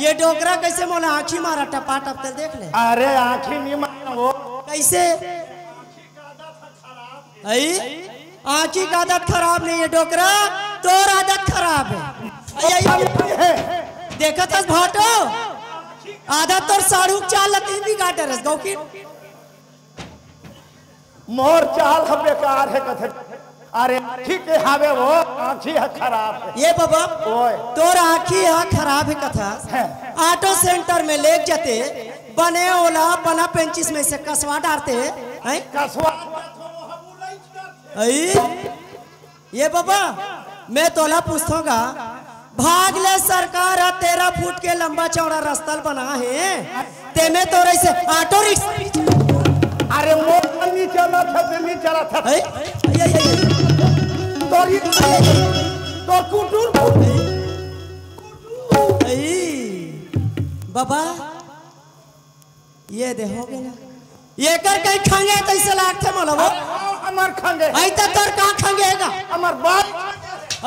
ये डोकरा कइसे मोला आँखी मारा टपाटप, ते देख ले। अरे आँखी नी मारा वो। कइसे? अई? आँखी का आदत खराब नहीं हे डोकरा, तोर आदत खराब हे। अई, अई, अई। देखत हस भाटो? आदत तोर साढ़ू के चाल ल तहीं बिगाड़ डरेस गौकी। मोर चाल ह बेकार हे कथे। अरे आँखी के हावे वो, आँखी ह खराब हे। ये बाबा, ओए। तोर आँखी ह खराब हे कथस। हैं। Auto center में लेग जाते, बने ओला बना पेंचिस में से कसवा डारते, हैं? कसवा। अई? ये बाबा, मैं तोला पूछथों गा, भाग ले सरकार ह तेरह फुट के लंबा चौड़ा रस्ता ल बना हे, तेमे तोर अइसे auto रिक्शा। अरे मोर नी चलत हे, ते नी चलत हे। अई? अई, अई, अई, अई। तोर ये, तोर कुटुर। अई, बाबा, ये दे हो गेला। येकर कहीं खंगे तइसे लागथे मोला वो। हाँ, हमर खंगे। अई त तोर का खंगे हे गा? हमर बाल।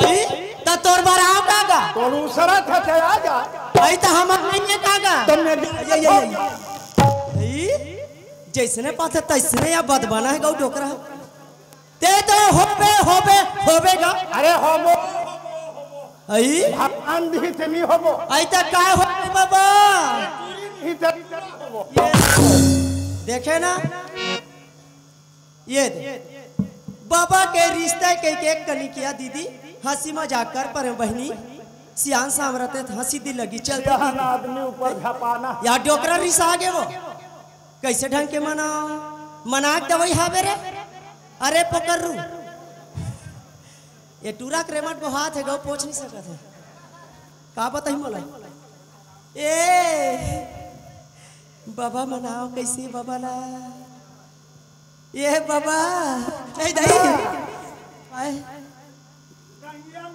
अई त तोर बर आँव का गा? तोर उसरत हे, आ जा। अई त हमर नहीं हे का गा? तुमने ये, ये, ये। अई, जइसने पाथे तइसने या बदबना हे गऊ डोकरा। ते तो होबे, होबे, होबे गा। अरे होबो। अई? भगवान दिही ते नी होबो। अई त काय होबे बाबा? दिही ते नी होबो। ये देखे ना? ये दे। बाबा के रिस्ता के, के कनिकिया दीदी, हँसी मजाक कर परे बहिनी। सियान सामरते हँसी दिल लगी चल। सियान आदमी ऊपर झपाना। या डोकरा रिसा गे वो। कइसे ढंग के मनाओ? मना के दवई हावे रे? अरे पोकर्रू, ये टूरा के रेमट बोहात हे, गऊ पोंछ नहीं सकत हे। का बताही मोला? ए, बाबा मनाओ कइसे बाबा ला? ये बाबा, ए दाई। आए।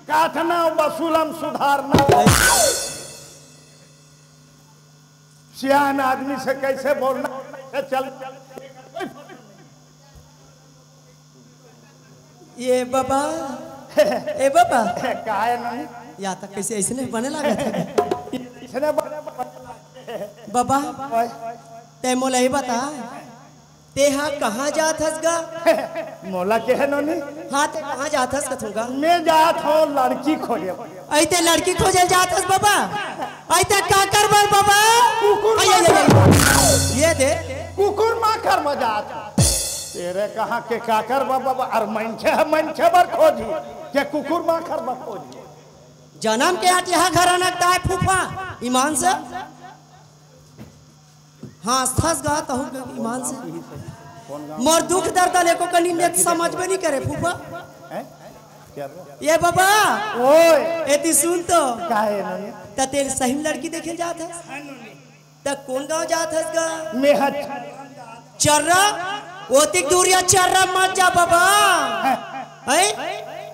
काटना, वसूलम, सुधारना। सियान आदमी से कइसे बोलना, कइसे चल। ये बाबा, ए बाबा, का है नोनी? या तक कैसे ऐसे नहीं बने लगा था? इसने बने बाबा, ओए। ते मोला ये बता, ते हा कहाँ जात हस गा? मोला के है नोनी? हाँ, ते कहाँ जात हस कथूंगा? मैं जात हूँ लड़की खोजे। ऐ ते लड़की खोजल जात हस बाबा? ऐ ते काकर बर बाबा? कुकुर ऐ, ऐ, ऐ, माकर। ऐ, ये दे। कुकुर माकर बजात। तेरे कहाँ के काकर बा बाबा? अरे मनखे ह, मनखे बर खोजी के कुकुर माकर बर खोजी? जनम के अटिहा घराना के ताय फूफा, ईमान से। हाँ, हंस गा तहू के ईमान से। मोर दुख दर्द लेको कनी नेत समझ में नहीं करे फूफा। हैं? क्या हुआ? ये बाबा, ओए। एती सुन तो। का है नोनी? त तेरे सही में लड़की देखे जात है? त कौन गांव जात हस गा? मेहत। चर्रा? ओतिक दूरिया चर्रा मत जा बाबा। हैं?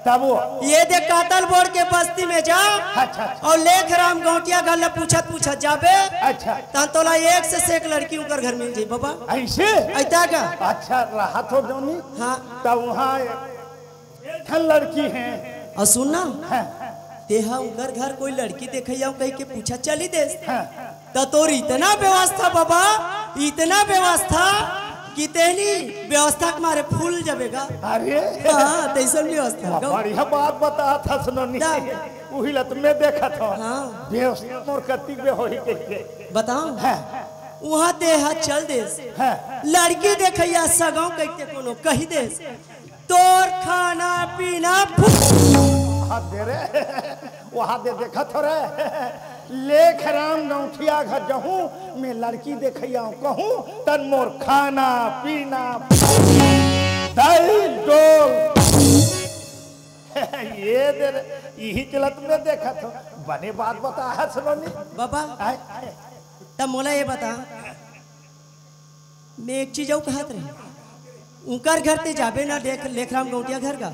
तब वो? ये दे कातल बोर्ड के बस्ती में जा। अच्छा, अच्छा। और लेख राम गौटिया घर ले पूछत पूछत जाबे। अच्छा। तन तोला एक से एक लड़की उनकर घर मिल जाई बाबा। ऐसे? ऐता का? अच्छा, रहा तो जोनी। हाँ। तब वहाँ एक ठन लड़की है। और सुन ना, हाँ। तेहा उनकर घर कोई लड़की देखैया कहि के पूछा चली देस। हाँ। त तोर इतना व्यवस्था बाबा, इतना व्यवस्था कि तेहनी व्यवस्था के मारे फूल जबेगा। अरे। हाँ, तैसन व्यवस्था। बढ़िया बात बता था सुनोनी। उही लत में देखा था। हाँ। व्यवस्था मोर कत्ती में होही कहि के। बताओ। हाँ। वहाँ तेहा चल देस। हाँ। लड़की देखैया सगाओ कहि के कोनो कहि देस। तोर खाना पीना फू- हाथ दे रे। वहाँ दे देखा थोड़े। लेख राम गौठिया घर जहूँ, मैं लड़की देखैया कहूँ, तन मोर खाना पीना दाल डोल। ये दे रे, यही चलत में देखा थो। बने बात बता है सुनोनी। बाबा, आय, आय। तब मोला ये बता, मैं एक चीज अउ कहत रहे, उनकर घर ते जाबे ना, लेख, लेखराम गौटिया घर का,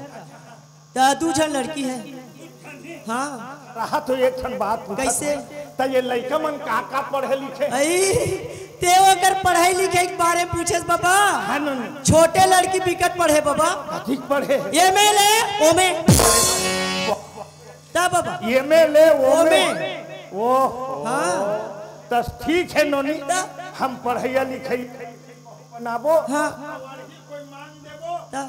त दू झन लड़की है। हाँ। रहा तो एक ठन बात पूछत कैसे? हूँ। त ये लइका मन का का पढ़े लिखे? अई, ते ओकर पढ़ाई लिखाई के बारे में पूछेस बाबा। हाँ, नोनी। छोटे लड़की बिकट पढ़े बाबा। अधिक पढ़े। ये में ले, ओ में। ता बाबा। ये में ले, वो वो में। में। वो। हाँ। त ठीक है नोनी, ता? हम पढ़ैया लिखैया बनाबो। हाँ। ता?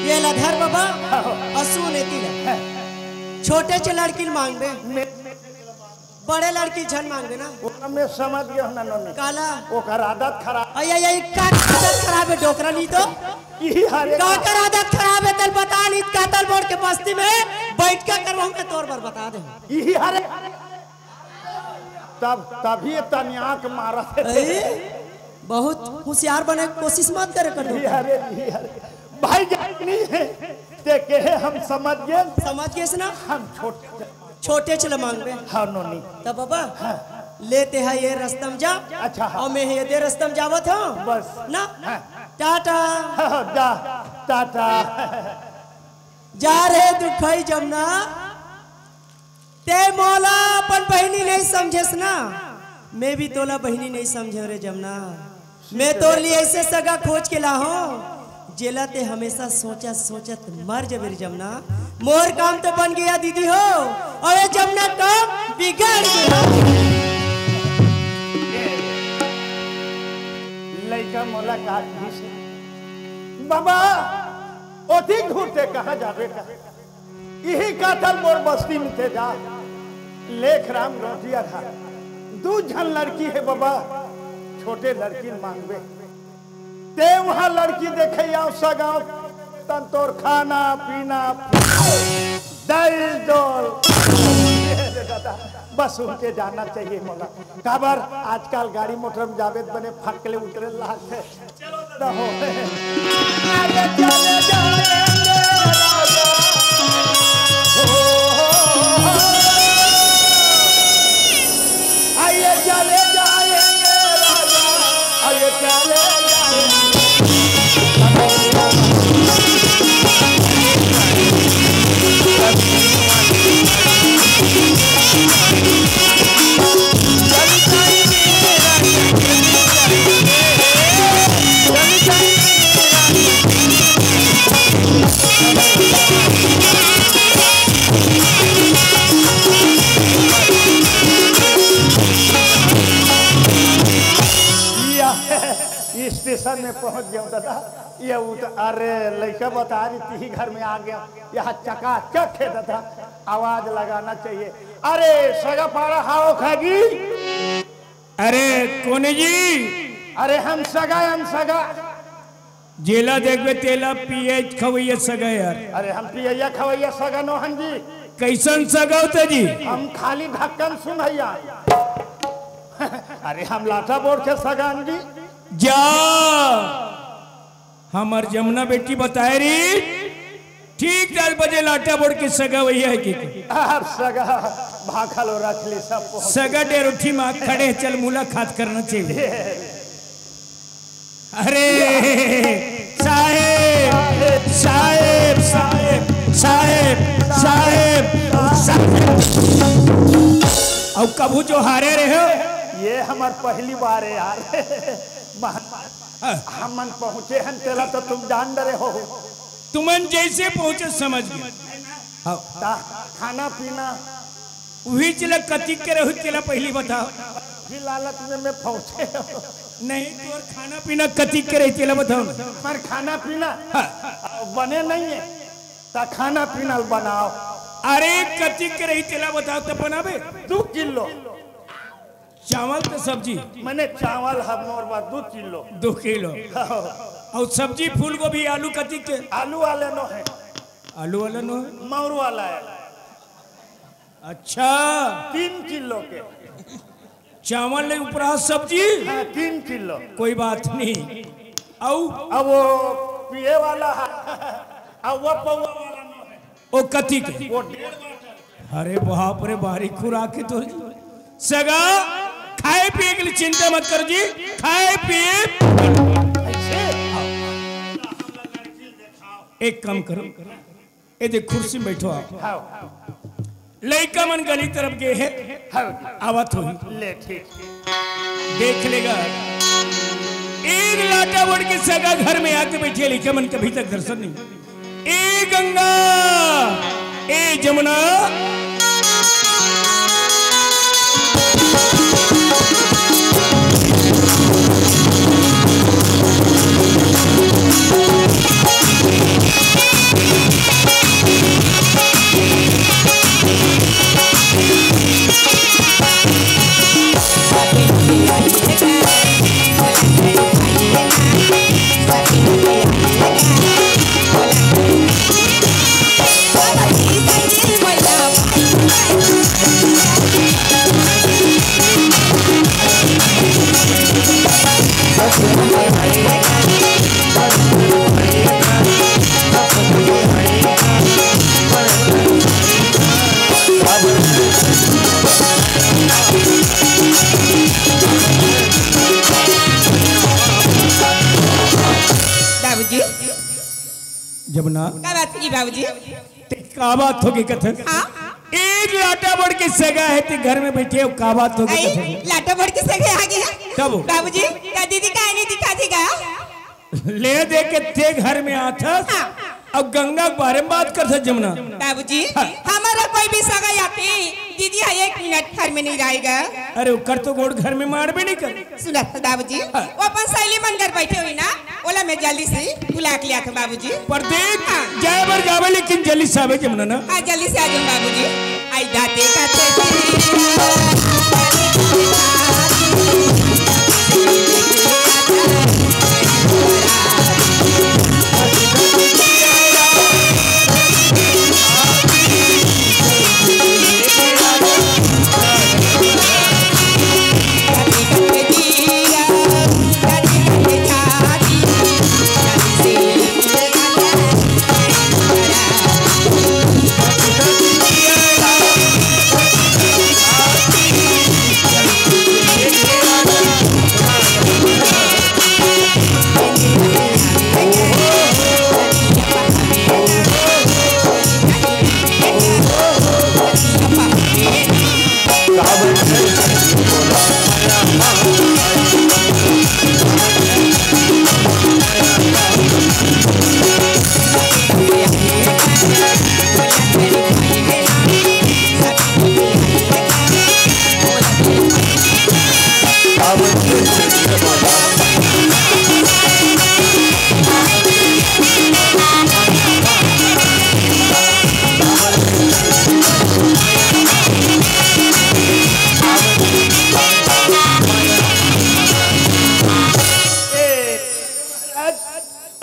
ये ला धर बाबा, और सुन एती ला। छोटे से लड़की मांगबे। बड़े लड़की झन मांगबे ना। ओला मैं समझ गया हूँ ना नोनी। काला? ओकर आदत खराब। अय, अय, अय, का आदत खराब है डोकरा नी तो? ई हरे का कर आदत खराब है, तल बता नी, कातल बोर्ड के बस्ती में बैठ के करवाऊं मैं तोर बर बता दे। ई हरे। तब, तभी तनिया के मारा थे। अरे, बहुत होशियार बने के कोशिश मत करे कर ई डोकरा। हरे, ई हरे। भाई जान नहीं है, ते कहे हम समझ गए। समझ गए से ना? हम छोटे छोटे चले मांगबे। हाँ, नोनी। तब बाबा, हाँ। लेते हैं ये रस्तम जा। अच्छा, हाँ। और मैं ये दे रस्तम जावत हूँ। बस। ना? हाँ। टाटा। हाँ, हाँ, जा, टाटा। जा रे दुखई जमुना। ते मोला अपन बहिनी नहीं समझेस ना, मैं भी तोला बहिनी नहीं समझे रे जमुना। मैं तोर लिए ऐसे सगा खोज के लाहूं, जेला ते हमेशा सोचत सोचत मर जबे रे जमुना। मोर काम तो बन गया दीदी हो, और ये जमुना काम बिगड़ गया। लइका मोला का कहिस, बाबा, ओती घूरते कहाँ जाबे का? इही कातल मोर बस्ती में ते जा, लेख राम गौटिया घर। दू झन लड़की है बाबा, छोटे लड़की मांगबे। ते वहाँ लड़की देखे आओ सगाओ, तन तोर खाना पीना, दल डोल। बस उनके जाना चाहिए मोला। काबर आजकल गाड़ी मोटर में जाबे त बने फकले उतरे लागथे। रहो। अरे चले जाएंगे राजा। हो, हो, हो, हो। आइए चले जाएंगे राजा। आइए चले जाएंगे। में पहुंच गया दादा। ये उत-, अरे, लइका बता रही थी, घर में आ गया, यहाँ चकाचक है दादा, आवाज लगाना चाहिए। अरे, सगा पारा हाव खागी। अरे, कोने जी? अरे, हम सगा, हम सगा। जेला देखबे, तेला पिए खवैया सगा यार। अरे, हम पियैया खवैया सगा नोहन जी। कैसन सगा होता जी? हम खाली ढक्कन सुनैया। अरे, हम लाटा बोर के सगा हन जी। जा, हमर जमुना बेटी बताए रही, ठीक दस बजे लाटा बोर के सगा वही है कि अब सगा भाखा लो रख ली सब पहुंच। सगा डेरोठी माँ खड़े, चल मुलाकात करना चाहिए। अरे साहेब, साहेब, साहेब, साहेब, साहेब, साहेब। अउ कभू जो हारे रहे हो? ये हमर पहली बार है यार। हाँ। हमन पहुंचे हन, तेला तो तुम जान डरे हो। तुमन जैसे पहुंचे समझ गए। हाँ। ता खाना पीना? उही चला कतिक के रही, तेला पहली बताओ। फिर लालच में मैं पहुंचे हूँ। नहीं, तोर खाना पीना कतिक के रही, तेला बताओ ना। पर खाना पीना हाँ। बने नहीं है, ता खाना पीना बनाओ। अरे, कतिक के रही, तेला बताओ, तब बनाबे। दो किलो। चावल तो सब्जी? मैंने चावल हर मोर बा दो किलो। दो किलो। हाँ। अउ सब्जी, फूल गोभी, आलू कतिक के? आलू वाले नो है। आलू वाला नो है? मौर वाला है। अच्छा। तीन किलो के। चावल ले ऊपर सब्जी? हाँ, तीन किलो। कोई बात नहीं। अउ? अब वो पिए वाला है, अब वो पौवा वाला नो है। ओ कतिक के? वो डेढ़ बाटल। अरे बाप रे, भारी खुराक है तो। सगा, खाए पिए के लिए चिंता मत कर जी, खाए पिए। एक काम करो, ए देख कुर्सी में बैठो आप। हाँ। लइका मन गली तरफ गए हैं, हाँ। आवत होही। ले ठीक। देख लेगा, एक लाटा बोर के सगा घर में आके बैठे, लइका मन कभी तक दर्शन नहीं। ए गंगा, ए जमुना। बाबूजी। जमुना। का बात की बाबूजी? ते का बात होगे कथन? हाँ? एक लाटा बोर के सगा है, ते घर में बैठे हो, का बात होगे आई, कथन? लाटा बोर के सगा आ गया। तब? बाबूजी, का दीदी का नहीं दिखा देगा? ले दे के ते घर में आथस, हाँ। अब गंगा के बारे में बात करथस जमुना। बाबूजी, हाँ। हमारा कोई भी सगा आती, दीदी हा एक मिनट घर में नहीं रहेगा। अरे, ओकर तो गोड़ घर में मारबे नहीं कर। सुना तो बाबूजी, हाँ। वो अपन सहेली मन घर बैठे हुई ना, ओला मैं जल्दी से बुला के लिया था बाबूजी। परदेस हाँ। जाए बर जावे, लेकिन जल्दी से आवे जमुना ना। हाँ, जल्दी से आ जाओ बाबूजी। आई दाते का ते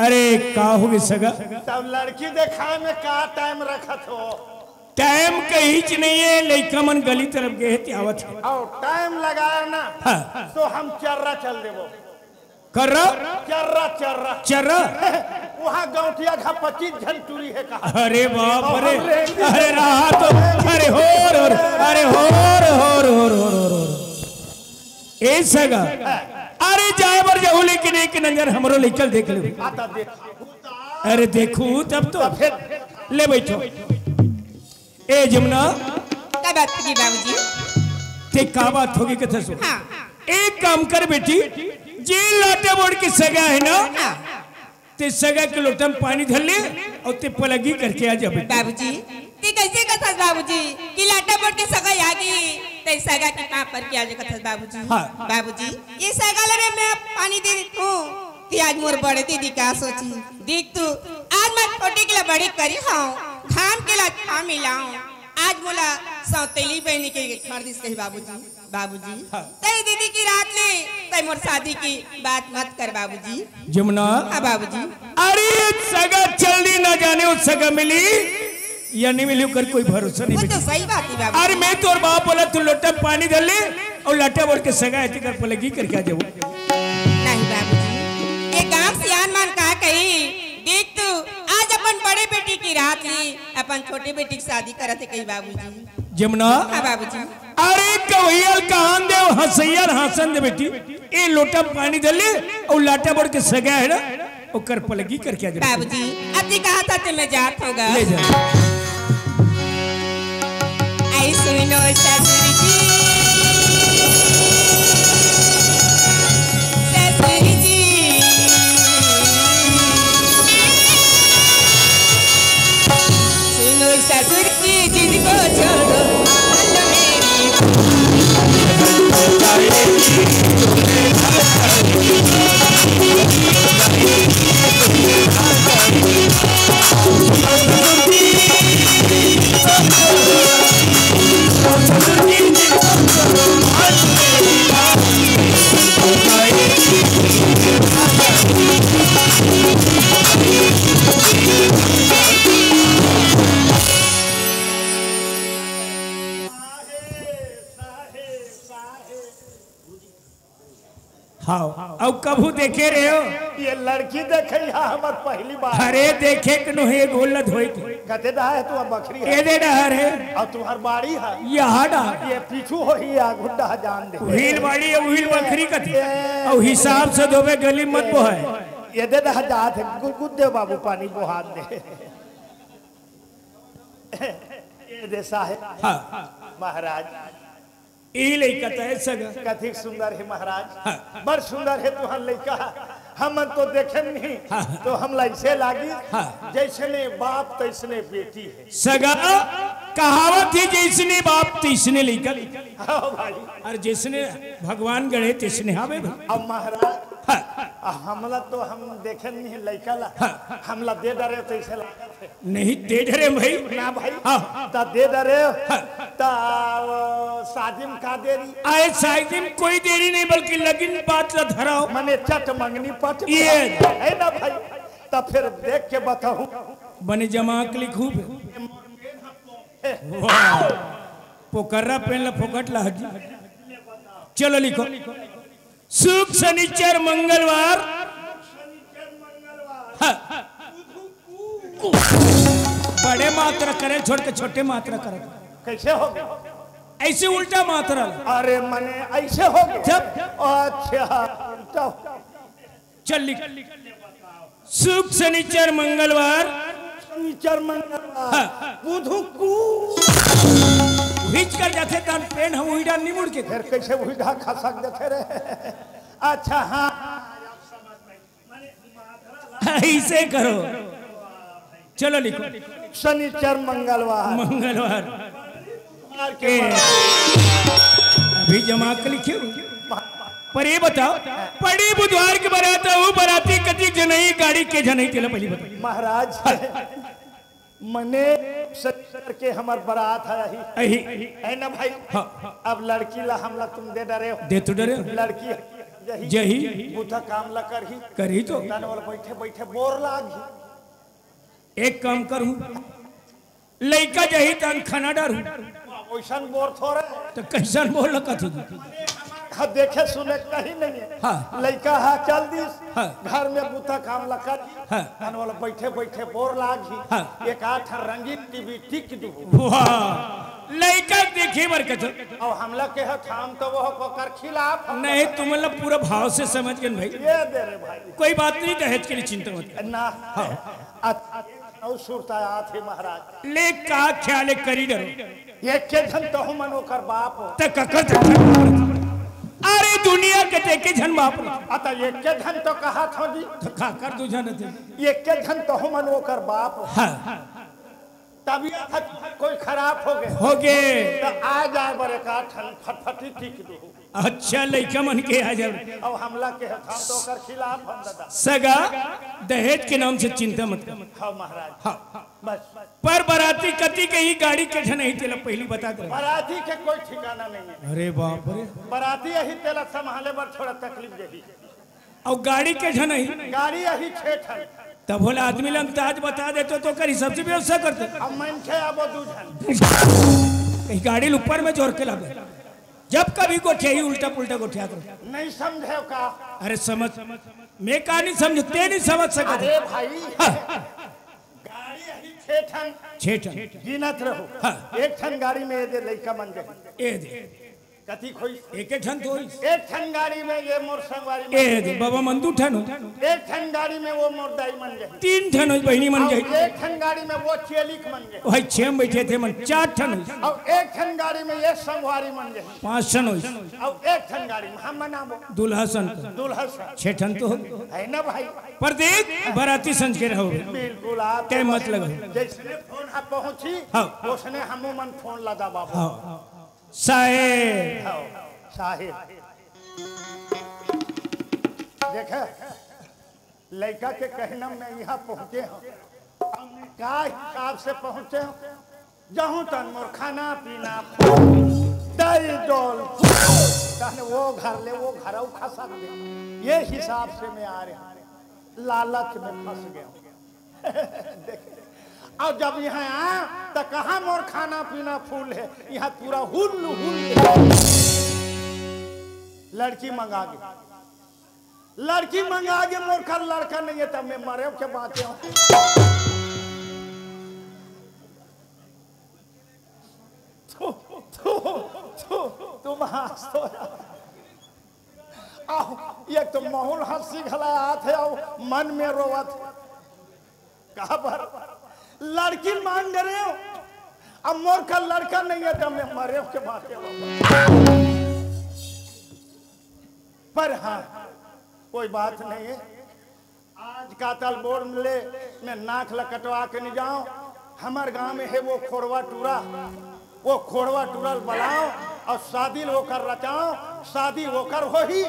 अरे, का होगे सगा? तब लड़की देखाय में का टाइम रखत हो? टाइम कहींच नहीं है, लइका मन गली तरफ गे हे, ते आवत हे। अउ टाइम लगाय ना, हाँ। तो हम चर्रा चल देबो। कर्रा? चर्रा, चर्रा। चर्रा? वहाँ गौंटिया घा पच्चीस झन टूरी हे कहा। अरे बाप रे। अरे रहा तो, अरे होर, होर, अरे होर, होर। ए सगा, अरे जाय बर जाहू, लेकिन एक नजर हमरो लइका ल देख ले। आता देख। अरे देखू तब तो। तब फिर? ले बइठो। ए जमुना। का बात होगे बाबूजी? ते का बात होगे कथे सुन। हाँ। एक काम कर बेटी, जे लाटा बोड़ के सगा हे ना, हाँ। ते सगा के लोटा म पानी धर ले अउ ते पलगी करके आ जा बेटी। बाबूजी, ते कइसे कथस बाबूजी कि लाटा बोड़ के सगा आगे, ते सगा के पाँव पर के आ जा कथस बाबूजी? हाँ। बाबूजी, ए सगा ल मैं पानी दे देथों कि आज मोर बड़े दीदी का सोचही। देख तो, आज मैं छोटे के ला बड़े करे हंव, घाम के ला छांव मिलांव। आज मोला सौतेली बहिनी के घर दिस कही बाबूजी। बाबूजी, हाँ। तय दीदी के रात ले, तय मोर शादी के बात मत कर बाबूजी। जमुना। हाँ बाबूजी। अरे सगा चल दी, ना जाने ओ सगा मिली या नहीं मिली, ओकर कोई भरोसा नहीं वो तो बेटी। सही बात हे बाबूजी। अरे मैं तोर बाप बोला, तू लोटा पानी धर ले अउ लाटा बोड़ के सगा हे, तेकर पलगी करके आ जाहू। नहीं बाबूजी, ए गांव सियान मन का कही, देख तू, आज अपन बड़े बेटी के रात ले अपन छोटे बेटी के शादी करत हे कही बाबूजी। जमुना। हाँ बाबूजी। अरे कवैया ल कान दे, हंसैया ल हांसन दे बेटी। ए लोटा पानी धर ले अउ लाटा बोड़ के सगा हे ना, ओकर पलगी करके आ जा। बाबूजी, अब जी कहा था ते मैं जात हंव गा। ले जा। आई सुनो ससुर जी, ससुर जी। सुनो ससुर जी, जिनको छोड़ो, मान लो मेरी। हाँ, अउ कभू देखे रहे हो? ये लड़की देखे यहाँ हमर पहली बार। अरे देखे के नोहे, गोल ल धोए के। कते डहा हे तू, अब बखरी हे? एदे डहर हे। अउ तुम्हर बाड़ी हे? यहाँ डहर। ये पीछू होही, आगू डहा जान दे। उहिल बाड़ी हे, उहिल बखरी कथे। ए। अउ हिसाब से धोबे, गली मत बोहाय। एदे डहा जात हे, गुदगुद दे बाबू, पानी बोहान दे। एदे साहेब। हाँ। महाराज। ई लइका त हे सगा। कथिक सुंदर हे महाराज। हाँ। बड़ सुंदर हे तुहर लइका। हमन तो देखेन नहीं, हाँ। तो हमला अइसे लागिस, हाँ। जइसने बाप तइसने बेटी हे। सगा, कहावत हे, जइसने बाप तइसने लइका। हाँ भाई। अउ जइसने भगवान गढ़े तइसने हावे भाई। अब महाराज, हाँ। हमला तो हम देखेन नहीं लइका ला, हाँ। हमला दे डरे तइसे लागत हे। नहीं दे डरे भाई। ना भाई। हाँ। त दे डरे। हाँ। त वो शादी म का देरी? आय शादी म कोई देरी नहीं, बल्कि लगिन बात ला धराव। मने चट मंगनी पट ये। हे ना भाई? त फिर देख के बताहू। बने जमा के लिखू। वाह। पोकर्रा पेन ला फोकट ला हगी। चलो लिखो। सुख, सनिचर, मंगलवार। हाँ। बड़े मात्रा करे, छोड़ के छोटे मात्रा करे। कइसे होगे? अइसे उल्टा मात्रा। अरे, मने अइसे होगे? जब अच्छा, उल्टा हो। चल लिख। सुख, सनिचर, मंगलवार। सनिचर, मंगलवार। हाँ। बुधू कू। हिच कर जाथे, तन पेन हम उही डार नहीं मुड़ के। फिर कइसे उही डार खसक जाथे रे? अच्छा, हाँ। अइसे करो। चलो लिखो। सनिचर, मंगलवार। मंगलवार। ए, अभी जमा के लिखे। पर ये बताओ, पड़ी बुधवार के बरात हे, वो बराती कतिक झन हे, गाड़ी के झन हे, तेला पहली बताओ। महाराज, मने सनिचर के हमर बरात हे, अही। अही। हे ना भाई? हाँ। अब लड़की ला हमला तुम दे डरे हो। दे तो डरे हो। लड़की जही। जही। बुता काम ला करही। करही तो। तन वाला बैठे बैठे बोर लागही। एक काम करहूँ, लइका जही तन खाना डारहूँ। वैसन बोर थोड़े। तो कैसन बोर लगत हो? हाँ, देखे सुने कहीं नहीं है। हाँ। लइका हा चल दिस, हाँ। घर में बुता काम ला कर, हाँ। तन वाला बैठे बैठे बोर लागही। हाँ। एक आठ रंगीन टीवी टिक दू। वाह, लइका देखे बर कथो। अब हमला कहे थाम तो वो ओकर खिलाफ हम नहीं, तुमन ला पूरा भाव से समझ गए भाई। ये दे रे भाई। कोई बात नहीं, दहेज के लिए चिंता मत कर। ना। हाँ। अत-, अत-, अउ सुरता आत हे महाराज। ले का ख्याल है करी डरो। एक के झन तहु मन ओकर बाप हो। त ककर झन? अरे दुनिया के त एके झन बाप हो। अत एक के झन तो कहा था जी। त काकर दू झन थे? एक के झन तहु मन ओकर बाप हो। हाँ। तबियत कोई खराब हो गए। हो गए। त आ जाए बर एक आठ ठन फटफटी टिक दो। अच्छा, लइका मन के आ जाए। अब हमला के हम तो ओकर खिलाफ हम दादा। सगा, दहेज के नाम से चिंता मत कर। हाँ महाराज। हाँ। बस। पर बराती कति के ही गाड़ी के झन ही तेला पहली बता दे। बराती के कोई ठिकाना नहीं है। अरे बाप रे। बराती यही तेला संभाले बर थोड़ा तकलीफ देही। और गाड़ी के झन ही? गाड़ी यही छे ठन। तब बोला आदमी ला अंदाज बता देते तो ओकर हिसाब से व्यवस्था करते। अब मन छे अब दू झन। कहीं गाड़ी ऊपर में जोर के लागे। जब कभी गोठिया ही उल्टा पुल्टा गोठिया तो। नहीं समझे का? अरे समझ, मैं का नहीं समझ, ते नहीं समझ सकते। अरे भाई। हाँ। गाड़ी यही छे ठन। छे ठन। गिनत रहो। हाँ। एक ठन गाड़ी में ये दे लइका मन दे। ए दे। कति खोई? एक ठन तो होई। एक ठन गाड़ी में ये मोर संगवारी मन ए दे। बाबा मन दू ठन हो। एक ठन गाड़ी में वो मोर दाई मन गए। तीन ठन होई, बहिनी मन गए। एक ठन गाड़ी में वो चेलिक मन गए। भाई छे में बैठे थे मन, चार ठन होई। और एक ठन गाड़ी में ये संगवारी मन गए। पांच ठन होई। और एक ठन गाड़ी में हम मनाबो। दुल्हा सन का। दुल्हा सन। छे ठन तो हो। है ना भाई? पर देख, बराती संज के रहो। बिल्कुल, आप कई मत लगाओ। जैसे फोन आप पहुंची, हाँ। उसने हमू मन फोन लगा बाबू। हाँ। साहेब। हाँ, साहेब। देखे, लइका के कहना में यहाँ पहुंचे हूँ। अब मैं का हिसाब से पहुंचे हूँ? जहूँ तन मोर खाना पीना, दही डोल, तहन वो घर ले, वो घर अउ खसक दे। ये हिसाब से मैं आ रहे हूँ। लालच में फंस गया हूँ। देख, अब जब यहाँ आ, तो कहाँ मोर खाना पीना फूल है, यहाँ पूरा हुल हुल है। लड़की मंगा के, लड़की मंगा के मोर कर लड़का नहीं है, तब मैं मरे के बात है। थू, थू, थू, तुम हंस तो यार। आहो, एक तो माहौल हंसी घला आत है, आओ मन में रोवत। काबर? लड़की मांग रहे हो, अब मोर का लड़का नहीं है, तो मैं मरे के बात है बाबा। पर हाँ, कोई बात नहीं है। आज कातल बोर ले मैं नाक ला कटवा के नहीं जाओ। हमर गांव में है वो खोड़वा टूरा, वो खोड़वा टूरा ल बलाओ और शादी ल ओकर रचाओ, शादी ओकर होही।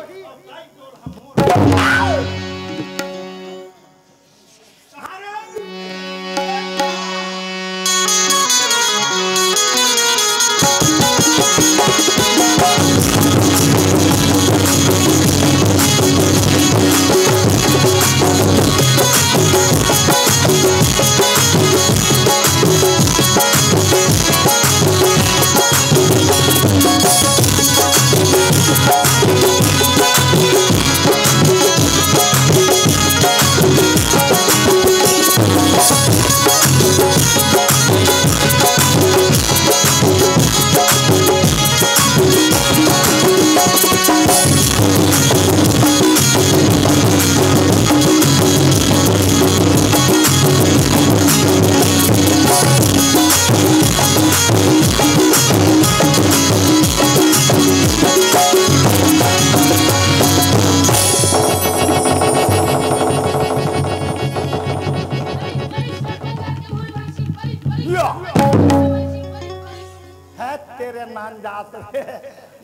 है तेरे नान जात रे।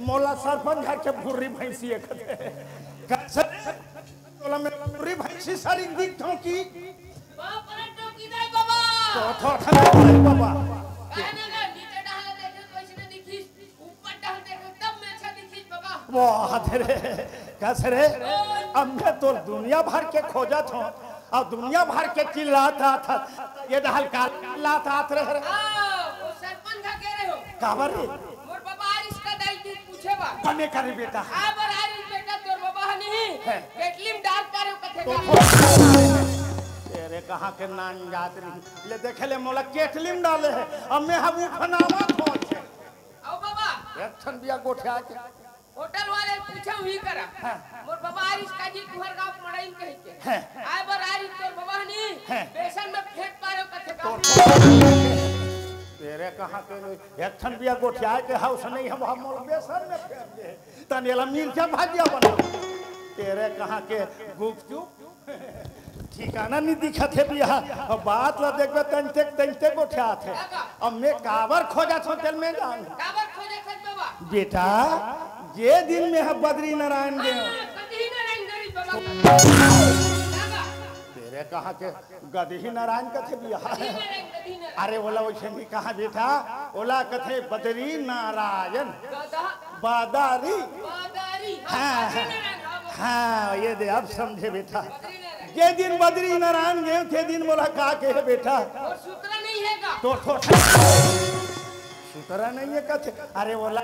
मोला सरपंच घर के भुर्री भैंसी एक दे। कैसे? तोला मैं भुर्री भैंसी सरिंग दिखथों की? बाप रे, टोकी दे बाबा। तो थोड़ा ठंडा भाई बाबा। कहने का नीचे डाल देखे, कोई से दिखी, ऊपर डाल देखे, तब मैं अच्छा दिखी बाबा। वाह तेरे। कस रे, अब मैं तो दुनिया भर के खोजत हों, अउ दुनिया भर के चिल्लात आत हस, ये डहर का चिल्लात आत रहे रे? हाँ, वो सरपंच का कह रहे हो। काबर रे? मोर बाबा आरिस का दाई के पूछे बा। कने करे बेटा? आ बर आरिस बेटा, तोर बाबा ह नहीं, है। केटली म डाल पारे हो कथे तो का? तेरे कहाँ के नान जात नहीं। ले देखे ले, मोला केटली म डाले हे, अब मैं हम उफनावत हों। आओ बाबा। एक ठन बिया गोठिया के। होटल वाले पूछे हुई करा। हाँ। मोर बाबा आरिस का जी तुहर गाँव मड़ाइन कही के। हाँ। आए बर आरिस तोर बाबा नहीं, हाँ। बेसन में फेंट पारे हो कथे का? तो तेरे कहाँ के नहीं? एक ठन बिया गोठिया के हाउस नहीं, हम, हम मोला बेसन में फेंट दे। तने ला मिर्चा भजिया बना। तेरे कहाँ के गुपचुप? ठिकाना नहीं दिखत हे बिया। अब बात ला देखबे, तंते, तंते गोठियात हे। अब मैं काबर खोजत हों, तेल में जान। काबर खोजत हस बाबा? बेटा, जे दिन में ह बद्री नारायण गे। हाँ, बद्री नारायण गरी बाबा। बाबा। तेरे कहाँ के गदही नारायण कथे बिया? गदही नारायण, गदही नारायण। अरे, ओला वैसे नहीं कहा बेटा, ओला कथे बद्री नारायण। गदहा। बादारी। बादारी। हाँ, हाँ, बद्री नारायण, हाँ, बाबा। हाँ, ये दे, अब समझे बेटा। बद्री नारायण। जे दिन बद्री नारायण गे, ते दिन मोला का कहे बेटा? और सुतरा नहीं है का? तो, तो, सुतरा नहीं है कथे? अरे, ओला,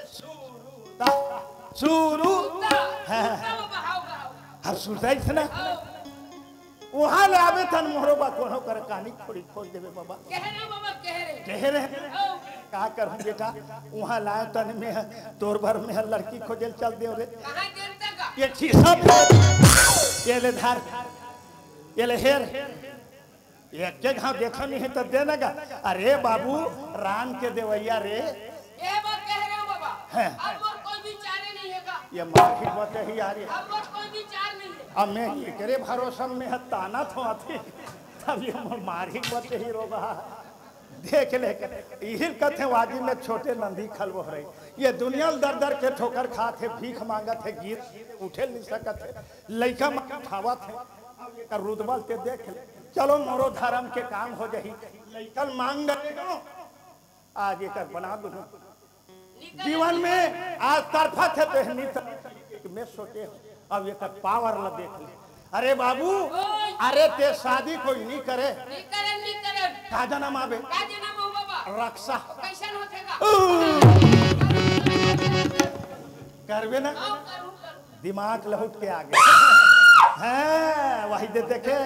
सुरू, सुरू। हाँ। सुतरा बाबा, हाव, हाव। अब सुतरा इतना? हाव। उहाँ ले आबे तन मोरो बा कोनो कर कानी खोड़ी खोल देबे बाबा। कह रहे बाबा, कह रहे। कह रहे। ओ। का करूँ बेटा, उहाँ लाए तन में तोर भर में लड़की खोजे ल चल देव रे। कहाँ गिरता का? ये खीसा पे, ये ले धार, ये ले हेर, एक के घाव देखा नहीं है तो देना का। अरे बाबू, राम के देवैया रे। ये बात कह रहे हो बाबा। हैं। अब मोर कोई विचार ही नहीं है का? ये मारही बते ही आ रही। अब मोर कोई विचार नहीं है। अब मैं ये करे भरोसा में है, ताना तो आती। तब ये मोर मारही बते ही रोगा। देख ले, इही कथे वाजी में छोटे नंदी खलबो रही। ये दुनिया ल दर दर के ठोकर खात हे, भीख मांगत हे, गिर उठे नहीं सकत हे, लइका मन उठावत हे। अब एकर रुदबा ल ते देख ले। चलो मोरो धर्म के काम हो जाही। लइका ल मांग डरे हो, आज एकर बना दूँ। जीवन में आज तड़फत हे तो नहीं तड़फत, मैं सोचे हूँ, अब एकर पावर ला देख ले। अरे बाबू, अरे ते शादी कोई नहीं करे। नहीं करन, नहीं करन। का जनम आबे? का जनम हो बाबा? रक्षा। कैसन होथे का? ऊ। करबे ना? हाँ, करूँ, करूँ। दिमाग लहुट के आगे। हाँ, वही दे देखे,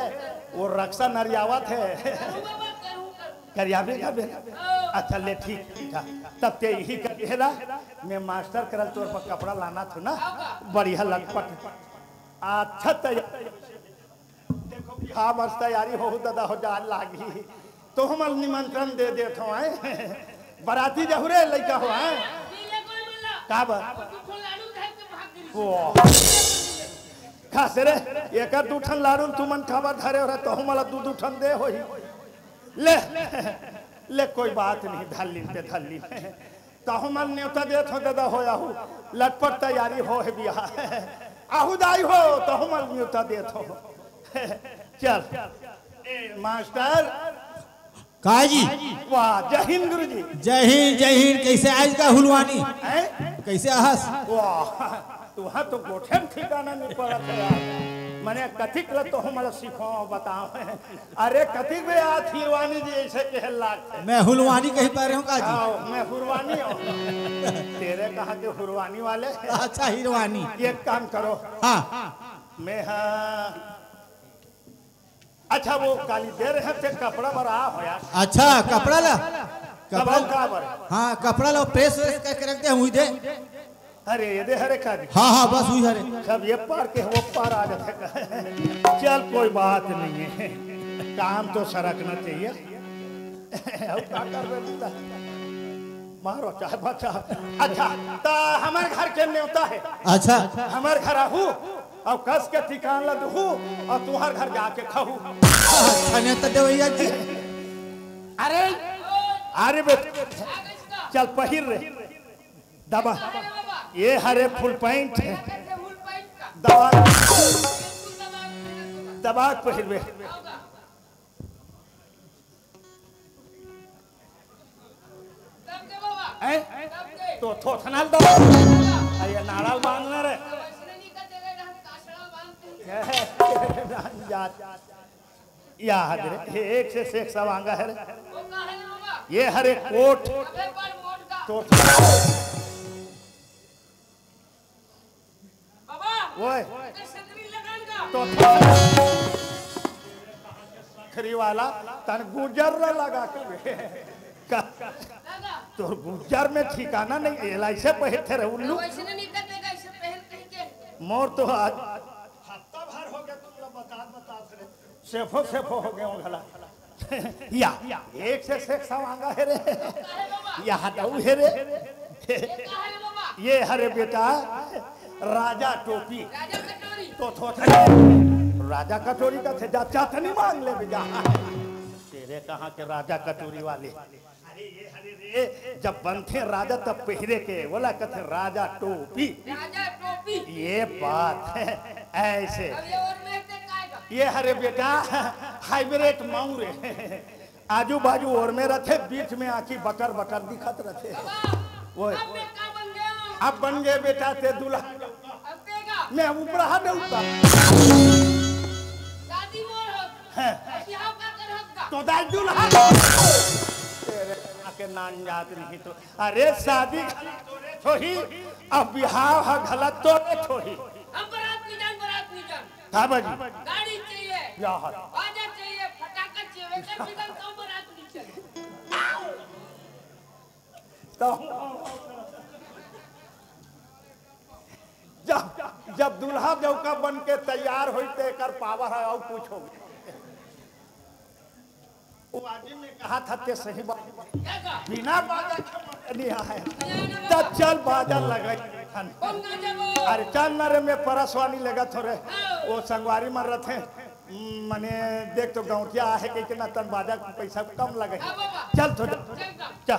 वो रक्षा नरियावत हे। करूँ बाबा, करूँ, करूँ। करियाबे का बे? अच्छा ले, ठीक, ठीक है। तब ते यही कर देला, मैं मास्टर करल तोर पर कपड़ा लाना थू ना, बढ़िया लटपट। अच्छा तैयार। देखो, बिहाव बर तैयारी हो, दादा हो जान लागी। तो हमर निमंत्रण दे देत हो, हैं? बराती जहू रे लइका हो, हैं? का बर? ओ। खास रे, एकर दू ठन लाडू तुमन काबर धरे हो रे? तो हमला दू दू ठन दे होही। ले, ले, कोई बात नहीं, धर लीन ते धर लीन। तहु मन नेवता देत हो दादा हो, आहू लटपट तैयारी हो हे बियाह। आहू दाई हो, तहु मन नेवता देत हो। चल। ए, मास्टर। का जी? वाह, जय हिंद गुरु जी। जय हिंद, जय हिंद। कैसे आज का हुलवानी? हैं? कैसे आहस? वाह, तुहा तो गोठे म ठिकाना नहीं पड़त हे यार। मने कतिक ल तो हमला सिखाओ, बताओ। अरे कतिक बे आज हिरवानी जी ऐसे कहे लागथे। मैं हुलवानी कही पा रहे हूँ का जी? हाँ, मैं हुरवानी हूँ। तेरे कहाँ के हुरवानी वाले? अच्छा, हिरवानी। एक काम करो। हाँ। मैं हाँ। अच्छा, वो काली दे रहे थे कपड़ा बर आ हो यार। अच्छा, कपड़ा ला? कपड़ा कपड़ा? का बर? हाँ, कपड़ा ला, प्रेस व्रेस करके रख दे, हुई दे। अरे, ये दे हरे का जी। हाँ, हाँ, बस हुई हरे। सब ये पार के वो पार आ जाते का। चल, कोई बात नहीं है, काम तो सरकना चाहिए। अब का कर रहे बेटा? मारो चाहे बचा। अच्छा, ता हमारे घर के नेवता है। अच्छा। हमारे घर आहू, अब कस के ठिकान ला दुहू, और तुम्हारे घर जाके खाहू। अच्छा, नेवता देवैया जी। अरे, अरे बेटा, चल पहिर रे। दबा। ये हरे फुल पैंट है। दबा। दबा के पहिरबे। हैं? तो थोथना ल दबा। अरे नाड़ा ल बांधना रे। जात। या हरे, एक से सेक सवांगा हरे। ये हरे कोट। तो ओए, तो खरी वाला तन गुजर लगा के। का, तोर गुजर में ठिकाना नहीं, एला ऐसे पहिरथे रे उल्लू। मोर तो आज हफ्ता भर हो गया तुमला बतात बतात रे। सेफो सेफो हो गए हो घला। या, एक से सेक सवांगा हरे। या हटाऊ हरे। ये हरे बेटा, राजा टोपी। तो थोथे राजा कटोरी का थे, जा चातनी मांग ले बेटा। तेरे कहाँ के राजा कटोरी वाले? अरे ये हरे रे, जब बनथे राजा तब पहिरे के, ओला कथे राजा टोपी। राजा टोपी। ये बात है, ऐसे। अब ये और में ते काय का? ये हरे बेटा, हाइब्रिड मऊर है। आजू बाजू और में रथे, बीच में आँखी बकर बकर दिखत रथे। बाबा, ओए। अब मैं का बन गया? अब बन गए बेटा ते दूल्हा। अब देगा। मैं उपरहा देउता। शादी मोर हो। हैं। अब बिहाव का कर होगा? तो दाई दूल्हा। तेरे आके नान जात नहीं तो। अरे शादी खाली तोरे थोही, अब बिहाव ह घला तोरे थोही। हम बारात नहीं जान, बारात नहीं जान। का बाजी? गाड़ी चाहिए। या हर। बाजा चाहिए, फटाका चाहिए, वेकर बिगन तो बारात नहीं चले। तो जब, जब दूल्हा देवका बन के तैयार होई ते एकर पावर है और कुछ हो। वो आदमी ने कहा था ते सही बात। बिना बाजा के मजा नहीं आए। तब चल बाजा लगाई। अरे चल न रे, मैं परसवानी लेगा थोरे। वो संगवारी मर रथे। मने देख तो गौंटिया आहे कहिके ना तन बाजा के पैसा कम लगे। चल तो चल।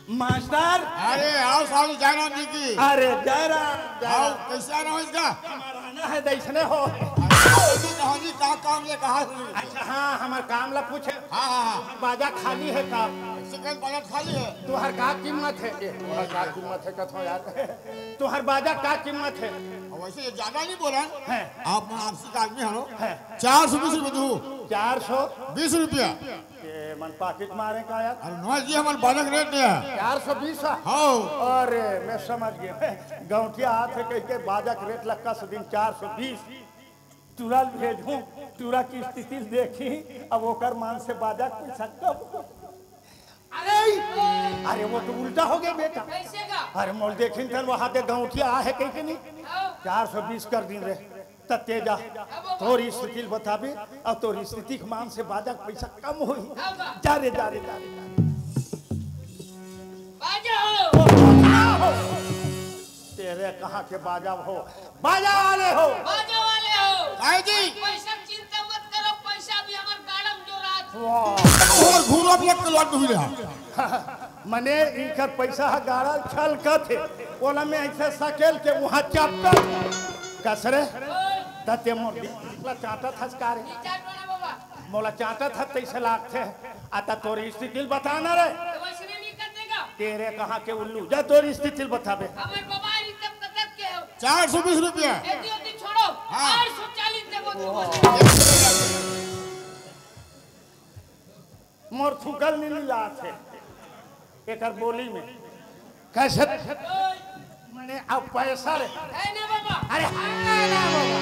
मास्टर। अरे आओ सालू जयराम जी की। अरे जयराम, आओ जयराम। कैसे आना हो इसका? हमारा आना है दैसने हो। अरे जी कहाँ जी कहाँ काम ये कहाँ से? अच्छा हाँ, हमार काम ला पूछे। हाँ हाँ हाँ। बाजा खाली है का? ऐसे कहीं बाजा खाली है। तुहर का कीमत है? ए, तुहर का कीमत है कथो यार। तुहर बाजा का कीमत है? अब वैसे ये ज्यादा नहीं बोला। हैं। आप आपसी का आदमी हलो। हैं। चार सौ बीस रुपये दू। चार सौ? बीस रुपया। ये मन पाकिट मारे का यार? अरे नोज जी, हमारे बाजा के रेट नहीं है। चार सौ बीस है? हाँ। अरे मैं समझ गया। गौंटिया हाथ है कहिके बाजा के रेट लक्का से दिन चार सौ बीस। टूरा ल भेजहूं, टूरा की स्थिति ल देखही, अब ओकर मान से बाजा के पैसा कम हो। अरे, अरे वो तो उल्टा हो गया बेटा। कैसे का? अरे मोल देखिन तन वहां ते गौंटिया आहे कहिके नहीं? हाँ। चार सौ बीस कर दिन रे, त ते जा। अब वो तोर स्थिति ल बताबे, अब तोर स्थिति के मान से बाजा के पैसा कम होही। अब जा रे, जा रे, जा रे, जा रे। बाजा हो। ओ, बाजा हो। तेरे कहाँ के बाजा हो? बाजा वाले हो। बाजा वाले हो। काहे जी? पैसा चिंता मत करो, पैसा भी हमार गाड़ा में जोरात। वाह। और घूरो भी एक लड्डू भी रहा। मने इनकर पैसा ह गाड़ा छलकत हे। ओला मैं ऐसे सकेल के वहाँ चपकल। कस रे? तते मोर दिखला चाटत हस का रे? ये चाट वाला बाबा। मोला चाटत हस तैसे लागथे। आ त तोर स्थिति ल बता ना रे। तो वैसने नहीं कर देगा। तेरे कहाँ के उल्लू? जा तोर स्थिति ल बताबे। हमारे बाबा ई तब कतक के हो। चार सौ बीस रुपया। एती ओती छोड़ो। हाँ। आठ सौ चालीस देबो तुमन। मोर थूकल नी मिलात हे एकर बोली में। कैसे? मने अब पैसा रे। है ना बाबा? अरे है ना बाबा?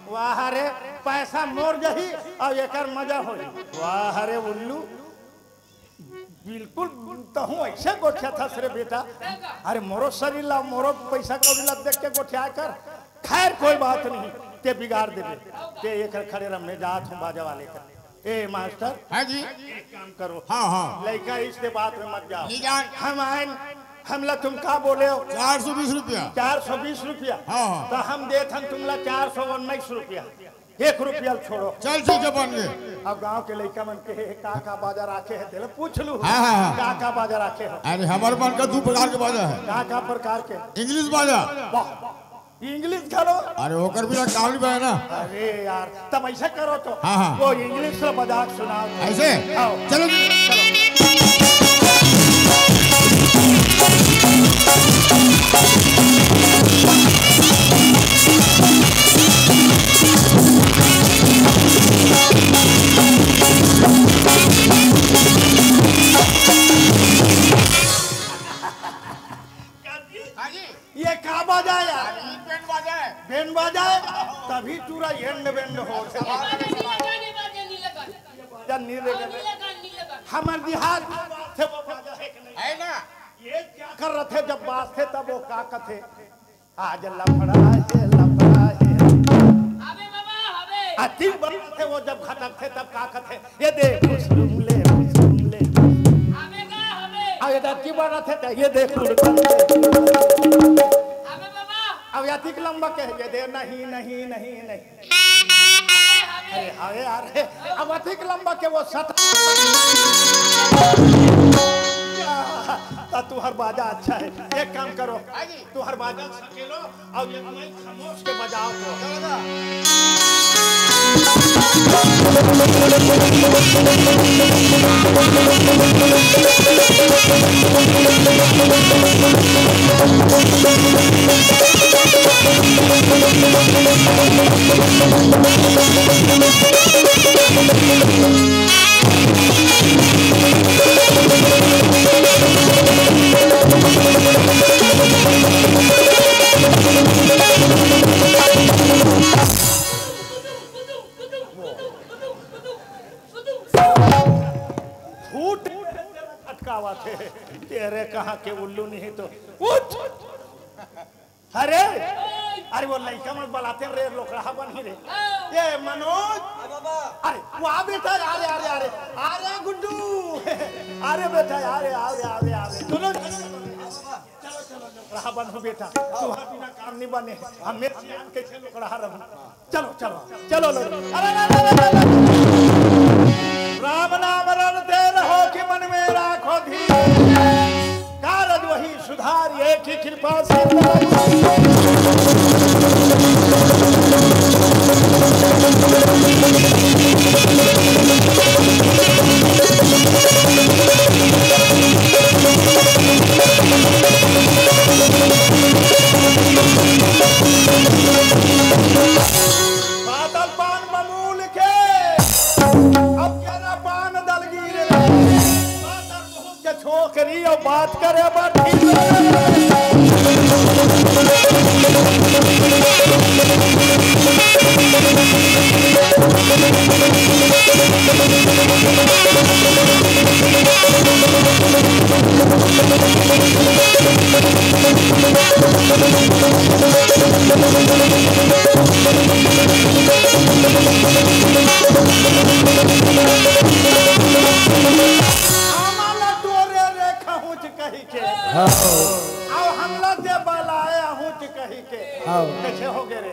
वाह रे, पैसा मोर जही, अब एकर मजा होई। वाह रे उल्लू, बिल्कुल तहूँ ऐसे गोठियाथस रे बेटा। अरे मोरो शरीर ला, मोरो पैसा कौड़ी ला देख के गोठिया कर। खैर कोई बात नहीं, ते बिगाड़ देबे। ते एकर खड़े रह, मैं जात हूँ बाजा वाले कर। ए मास्टर, हाँ जी। एक काम करो। हाँ, हाँ। लइका इसके बात में मत जाओ। नहीं जान। हम आए, हमला तुम का बोले हो? चार सौ बीस रुपया। चार सौ बीस रुपया? हाँ, हाँ। तो हम देथन तुमला चार सौ उन्नीस रुपया। एक रुपया छोड़ो। चल ठीक है, बन गए। अब गांव के लइका मन के हे, का का बाजा राखे हे, तेला पूछ लू। हाँ, हाँ, हाँ। का का बाजा राखे हो? अरे हमारे मन का दो प्रकार के बाजा है। का का प्रकार के? इंग्लिश बाजा। वाह, इंग्लिश घलो? अरे ओकर बिना काम नहीं बने ना। अरे यार, तब ऐसा करो तो। हाँ, हाँ। वो इंग्लिश ला बजा के सुनाओ। ऐसे? आओ। चलो जी। चलो। हाँ जी। ये का बाजा है यार? बैंड बाजा है। बैंड बाजा है, तभी टूरा एंड बैंड हो। बाजा नीले गाने, बाजा नीले गाने। बाजा नीले गाने। नीले गाने, नीले गाने। हमर देहात थे वो बाजा है कि नहीं? है ना? ये क्या कर रहे थे जब बाजथे तब वो का कथे? आज लफड़ा है, लफड़ा है। अबे बाबा, अबे। अति बड़ा थे वो जब खटकथे तब का कथे? ये देख घुसुम ले, घुसुम ले। अबे का, अबे। अब ये अति बड़ा थे तो ये देख उड़ता ले। अबे बाबा। अब अतिक लंबा कह ये दे, नहीं, नहीं, नहीं, नहीं। अरे, अरे, अरे, अब अतिक लंबा के वो सत-, ता तुहर बाजा अच्छा है, एक काम करो, हाँ जी। तुहर बाजा सकेलो और ये तुम्हें खामोश के बजाओ तो। फूट अटकावा थे। तेरे कहाँ के उल्लू नहीं तो उठ। अरे, अरे वो लइका मन बलाते रे, लोकड़हा बनही रे। ये मनोज, अरे वो आ बेटा, अरे, अरे, अरे, अरे गुड्डू, अरे बेटा, अरे, अरे, अरे, अरे, चलो, चलो, चलो, चलो, लोकड़हा बनहू बेटा, तुहर बिना काम नहीं बने, हमें सियान कैसे लोकड़हा रहू। चलो, चलो, चलो, लो। अरे, अरे, अरे, अरे, अरे। राम नाम रटते रहो कि मन में राखो धीर। कारज वही सुधार, एक ही कृपा से। बादल पान बबूल के, अब केरा पान दलगीर रे। बादल बहुत के छोकरी और बात करे बाठी। हमला तोरे रे खहुच कही के। हाँ। अब हमला दे बलाए अहुच कही के। हाँ। कैसे हो गए रे?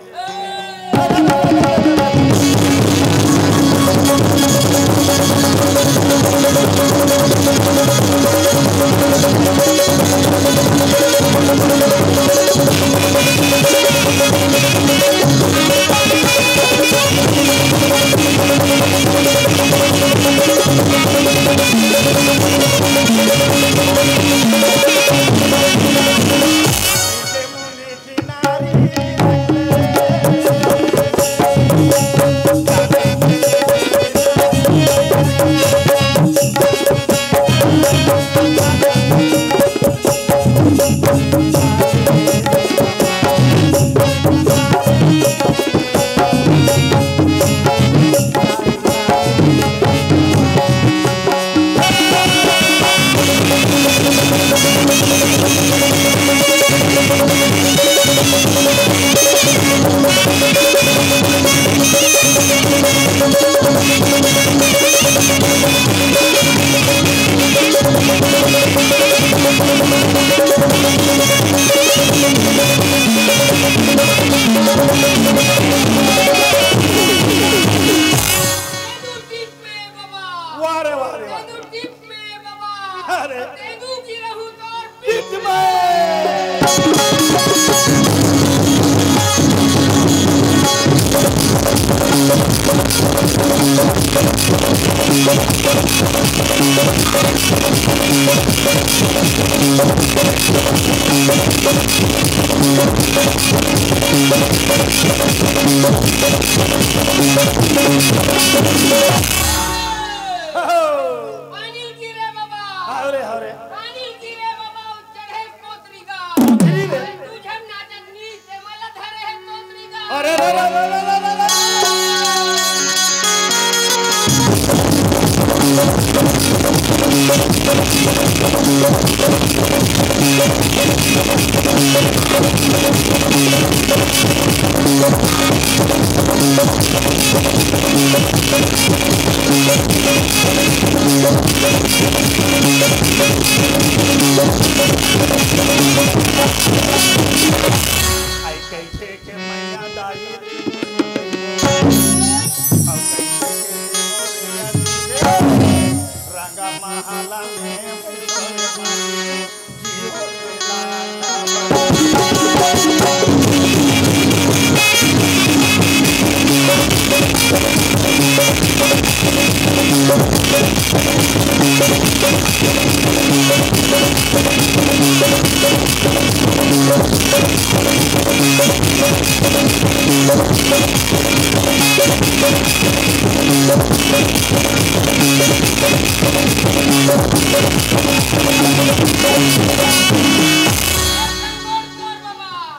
आई कइसे के मैया दाई रे, अउ कइसे के रंगा महला में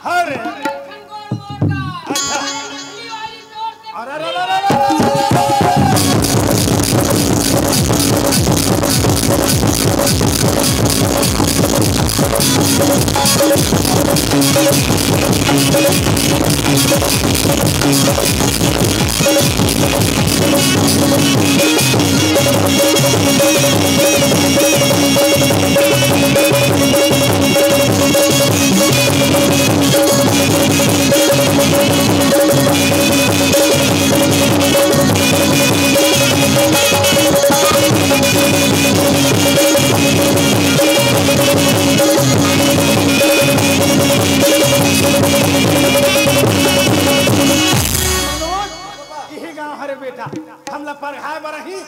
अरे, अरे, अरे, अरे, अरे। इही गाँव हरे बेटा, हमला परघाय बर आही,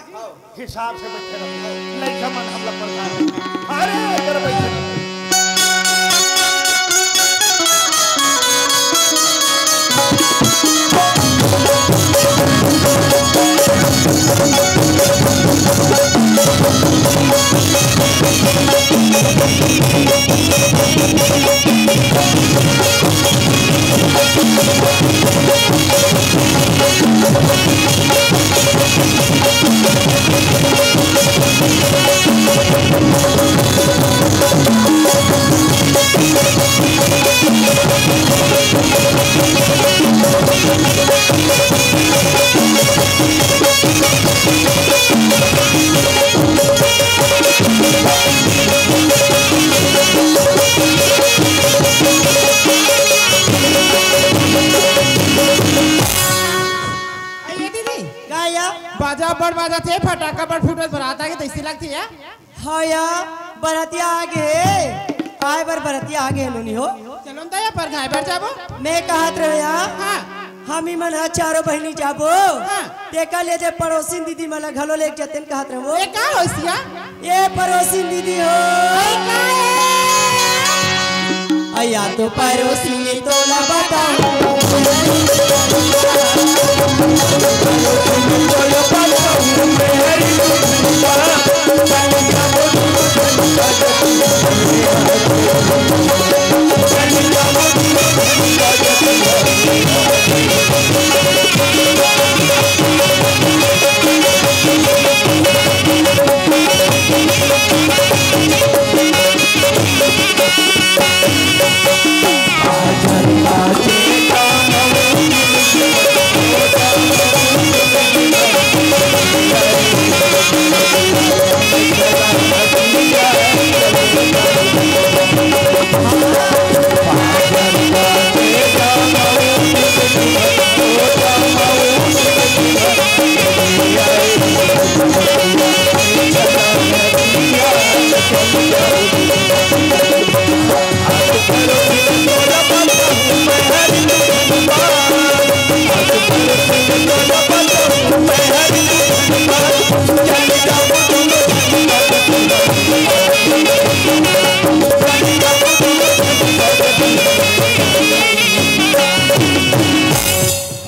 हिसाब से बइठे रहो। लइका मन हमला परघाय बर। अरे, इधर बइठे। अरे दीदी, का या? बाजा बड़ बाजत हे, फटाका बड़ फूटत, बरात आगे तइसे लागथे या? हाँ या, बरतिया आगे हे, आय बर बरतिया आगे हे नोनी हो। चलो न त या परघाय बर जाबो। मैं कहत रहेंव या, हाँ। हमी मन ह चारों बहिनी जाबो। हाँ। तेकर ले जे पड़ोसिन दीदी मन ला घलो लेके जतेन कहत रहेंव। ए का होइस या? ए पड़ोसिन दीदी हो। ए का ए? अया तो पड़ोसिन तोला बताहूँ।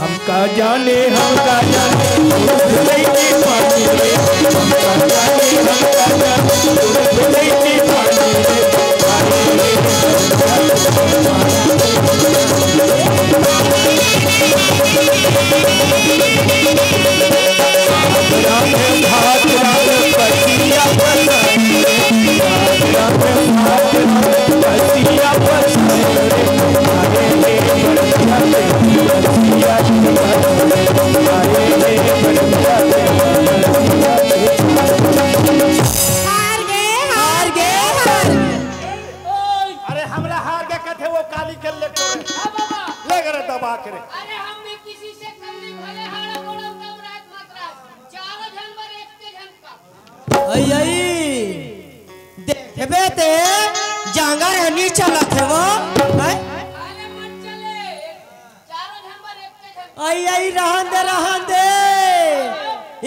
हम का जाने, हम का जाने, दूध लइके पानी रे। हम का जाने, हम का जाने, दूध लइके पानी रे। राम भात राम पतिया पसंद रे। राम भात राम पतिया पसंद रे। अरे हम भी किसी से कम नहीं, भले हाड़ा गोड़ा उठा रात मात्रा, चारों झन बर एक के झन का। अई, अई, देखबे ते, जांगर हनी चलत हे वो, हैं? अरे मत चले, चारों झन बर एक के झन। अई, अई, रहन दे, रहन दे।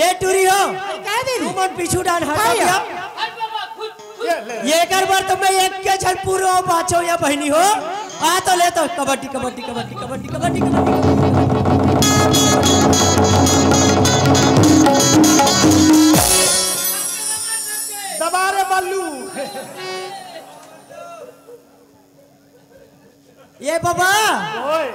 ए टूरी हो, का दीदी? तुमन पीछू डान हटा दिया। हट बाबा, खुद, खुद। ये कर बर तो मैं एक के झन पूरो बाचो या बहिनी हो। आ तो ले तो कबड्डी, कबड्डी, कबड्डी, कबड्डी, कबड्डी, कबड्डी। दबा रे बल्लू। ये बाबा, ओए।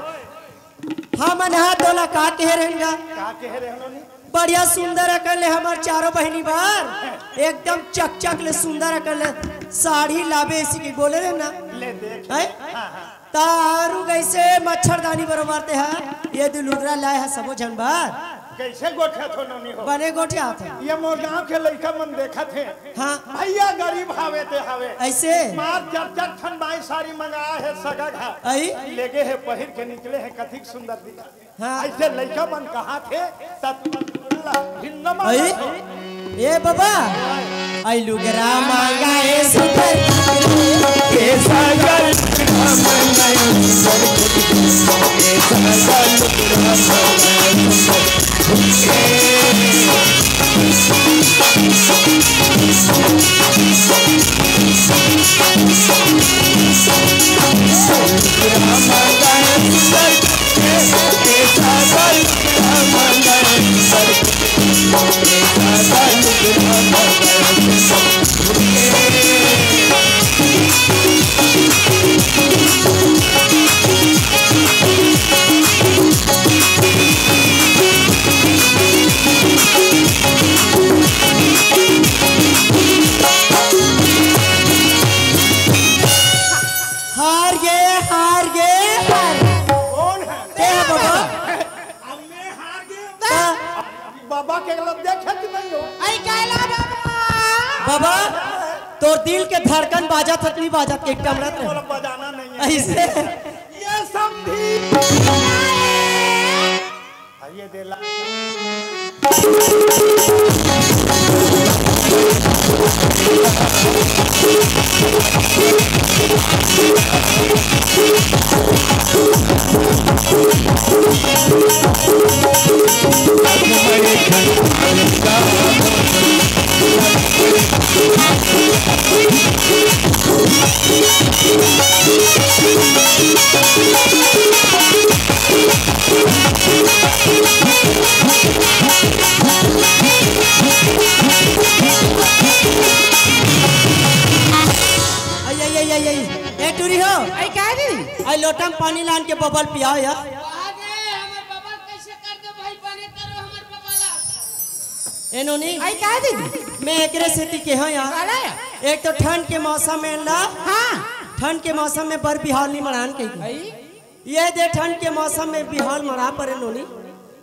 हमन हा तोला का कहे रहेन गा? का कहे रहेन नी? बढ़िया सुंदर अकन ले हमर चारों बहिनी बर, एकदम चकचक ले सुंदर अकन ले साड़ी लाबे, इसी की बोले रहे ना। ले देख। हैं? हाँ, हाँ। तारू कैसे मच्छरदानी बरोबर ते हा, ये दू लुगरा लाए हा सबो झन बर। कैसे गोठियाथो नोनी हो? बने गोठियाथो। ये मोर गांव के लइका मन देखत हे। हाँ। भैया गरीब हावे ते हावे। ऐसे? मार चार चार ठन बाई साड़ी मंगाए हे सगा घर। अई? लेगे हे पहिर के निकले हे कथिक सुंदर दिखा। हाँ। ऐसे लइका मन कहाथे तब भिन्न अई? मानत हो। ए बाबा, आई लुगरा मांगा ए सुंदर के सगा लुगरा मांगा ए सुंदर के सगा लुगरा मांगा ए सुंदर हार गे, हार गे, हार। कौन है? ते ह बाबा। अब मैं हार गया। का? बाबा के गलत देखे कि नहीं हो? आई काला बाबा। बाबा, तोर दिल के धड़कन बाजत हत, नहीं बाजत के एकदम रत रहे। बोला, बजाना नहीं है। ऐसे? ये समझी। आइए दे ला। आई, आई, आई, आई, आई। ए टूरी हो। आई का जी? आई लोटा में पानी लान के बबल पियाओ यार। कहाँ गए? हमर बबल कैसे कर दो भाई, बने करो हमर बबल आप। ए नोनी। आई का जी? मैं एकरे सेती के हाँ यार। काला यार? एक तो ठंड के मौसम में ला। हाँ। ठंड के मौसम में बर बिहाव नहीं मनान कही। आई? ये दे ठंड के मौसम में बिहाव मरा परे नोनी।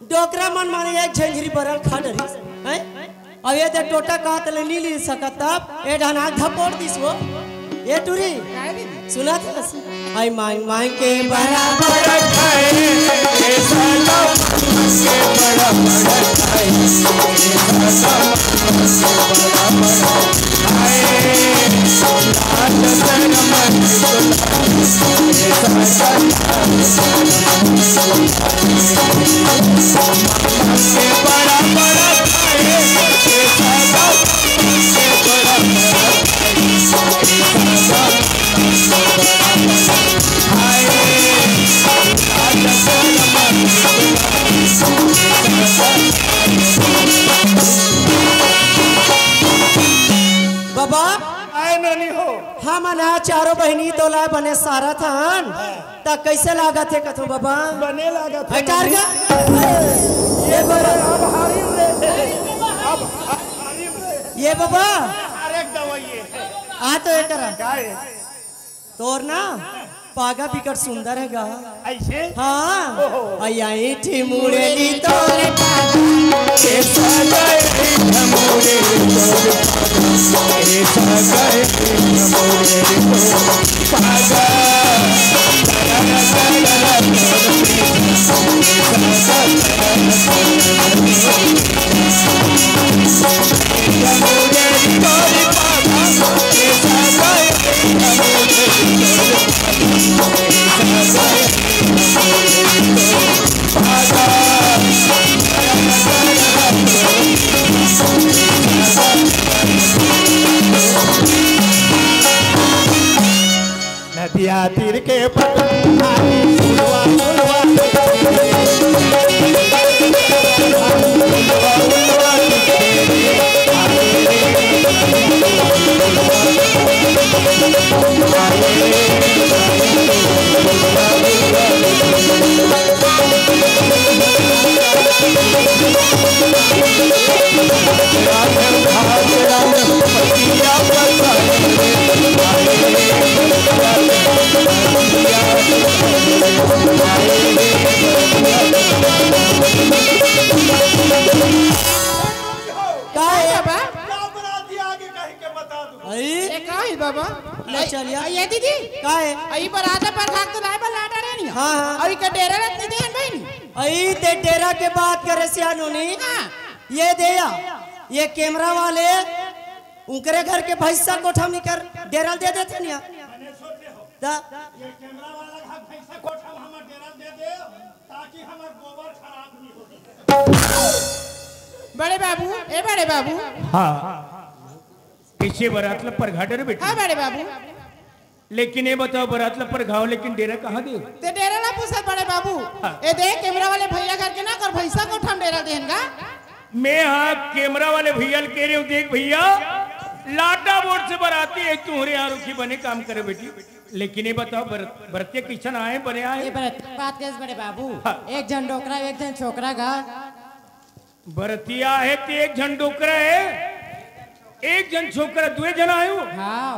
डोकरा मन माने एक झंझरी बरल खा डरिस, हैं? अब ये दे टोटा का तले नी ली सकत तब, ए ढना धपोड़ दिस वो। ये टूरी, सुना था? आई मांग मांग के बराबर खाए, ए सालो मांग के बराबर खाए, ए सालो मांग के बराबर खाए, लाज शरम बाबा, आए नोनी हो। हमन हा चारों बहिनी तोला बने सारत हन। त कैसे लागत हे कथो बाबा? बने लागत हे। हटार का? ये बाबा। अब हारिम रे। अब हारिम रे। ये बाबा। अरे दवाई ये। आ तो ये करा। काय? तोर ना पागा बिकट सुंदर हे गा। ऐसे? हाँ। ओहो। आई आई ठी मुड़ेली तोरे पागा। ऐसा गए मुड़ेली तोरे पागा। ऐसा गए मुड़ेली तोरे पागा। तीर के पतंग आए, उड़वा, उड़वा। का हे? बाबा? का बराती आगे कहीं के बता दू। अई? ये का है बाबा? ले चलिया। अई, ये दीदी? का हे? अई बरात पर भाग तो लाए बल्ला डरे नहीं। हाँ, हाँ। अई का डेरा रखने दे हैं बहन? अई ते डेरा के बात करे सियानोनी। हाँ। ये दे या, ये कैमरा वाले उनकरे घर के भैंसा कोठा में कर डेरा दे देते नहीं। ता ये कैमरा वाला घर भैंसा कोठा में हमार डेरा दे दे, ताकि हमार गोबर खराब नहीं हो। बड़े बाबू, ए बड़े बाबू। हाँ, पीछे बरात ला परघा डरे बेटी। हाँ बड़े बाबू। लेकिन ये बताओ, बरात ला परघाओ, लेकिन डेरा कहाँ दे? ते डेरा ला पूछत बड़े बाबू। हाँ। ए देख, कैमरा वाले भैया घर के ना कर भैंसा कोठा में डेरा देहन गा। मैं हाँ कैमरा वाले भैया ल कह रहे हूँ, देख भैया, लाटा बोर्ड से बराती है, तुम्हारे यहाँ रुकी बने काम करे बेटी। लेकिन ये बताओ, बर-, बरतिया किसन आए, बने आए? ये बरत बात कइस बड़े बाबू। हाँ। एक झन डोकरा, एक झन छोकरा गा। बरतिया हे ते एक झन डोकरा हे, एक झन छोकरा, दुए झन आयो। हाँ।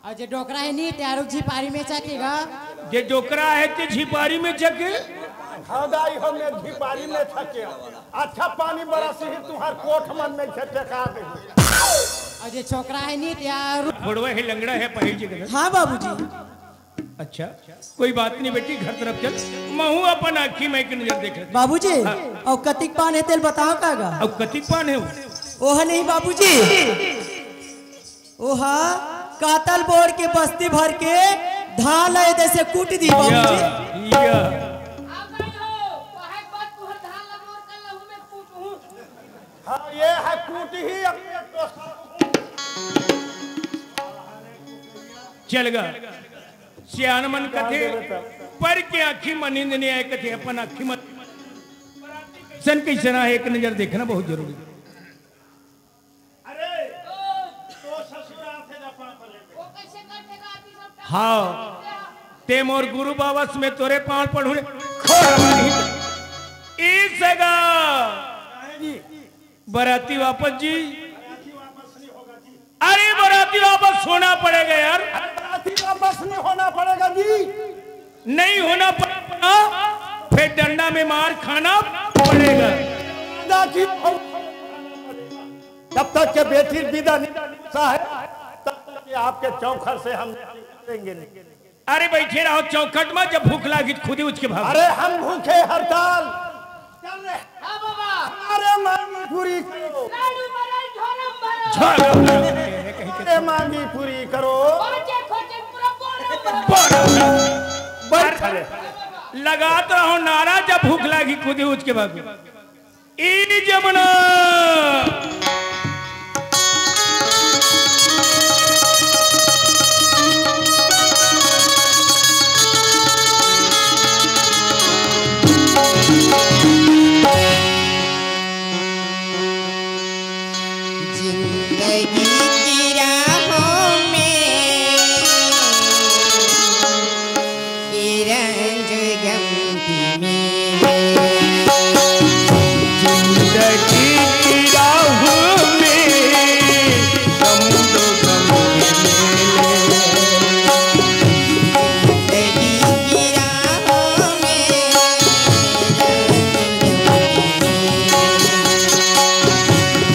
अउ जे डोकरा हे नी, ते आरुग झिपारी में चकेगा। जे डोकरा हे ते झिपारी में चके। हाँ दाई, हम एक झिपारी में चके। अच्छा पानी बरसी ही तुहार कोठ मन में से टेका दे। अउ जे छोकरा हे नी, ते आरुग फोड़वा हे, लंगड़ा हे, पहिल जी के। हाँ बाबूजी। अच्छा, कोई बात नहीं बेटी, घर तरफ चल, महू अपन आँखी में एक नजर देख लेते। बाबूजी, हाँ। अउ कतिक पान हे तेल बताओ का गा? अउ कतिक पान हे वो? ओह नहीं बाबूजी, ओह कातल बोर के बस्ती भर के धान लाए जैसे कूट दी बाबूजी। या, या। हाँ, ये है कूट ही अपने दोस्त। चल गा। सियान मन कथे, पर के आँखी म नींद नहीं आए कथे, अपन आँखी म सन कैसे ना है, एक नजर देखना बहुत जरूरी। अरे, तो ससुराल से जब पाँव पड़े। हाँ, ते मोर गुरु बाबस में तोरे पाँव पड़हूँ रे। खोर मानी। ई सगा। बराती वापस जी। अरे बराती वापस होना पड़ेगा यार। बराती वापस नहीं होना पड़ेगा जी। नहीं होना पड़ेगा, फिर डंडा में मार खाना पड़ेगा। दादी, जब तक के बेटी विदा नहीं सा है, तब तक के आपके चौखट से हम निकलेंगे नहीं। अरे बैठे रहो चौखट में, जब भूख लागी तो खुद ही उठ के भागो। अरे हम भूखे हड़ताल। चल रे। हाँ बाबा। अरे मांगी पूरी करो। लाडू भरो, झोरम भरो। झोरम भरो। अरे मांगी पूरी करो। खोजे, खोजे, पूरा बोरम भरो। बोरम भरो। बैठ रे। लगात रहो नारा, जब भूख लागी खुद ही उठ के भागो। ई जमुना। जिंदगी की राहों में ये रंज गम की मेले। जिंदगी की राहों में गम दो गम के मेले। जिंदगी की राहों में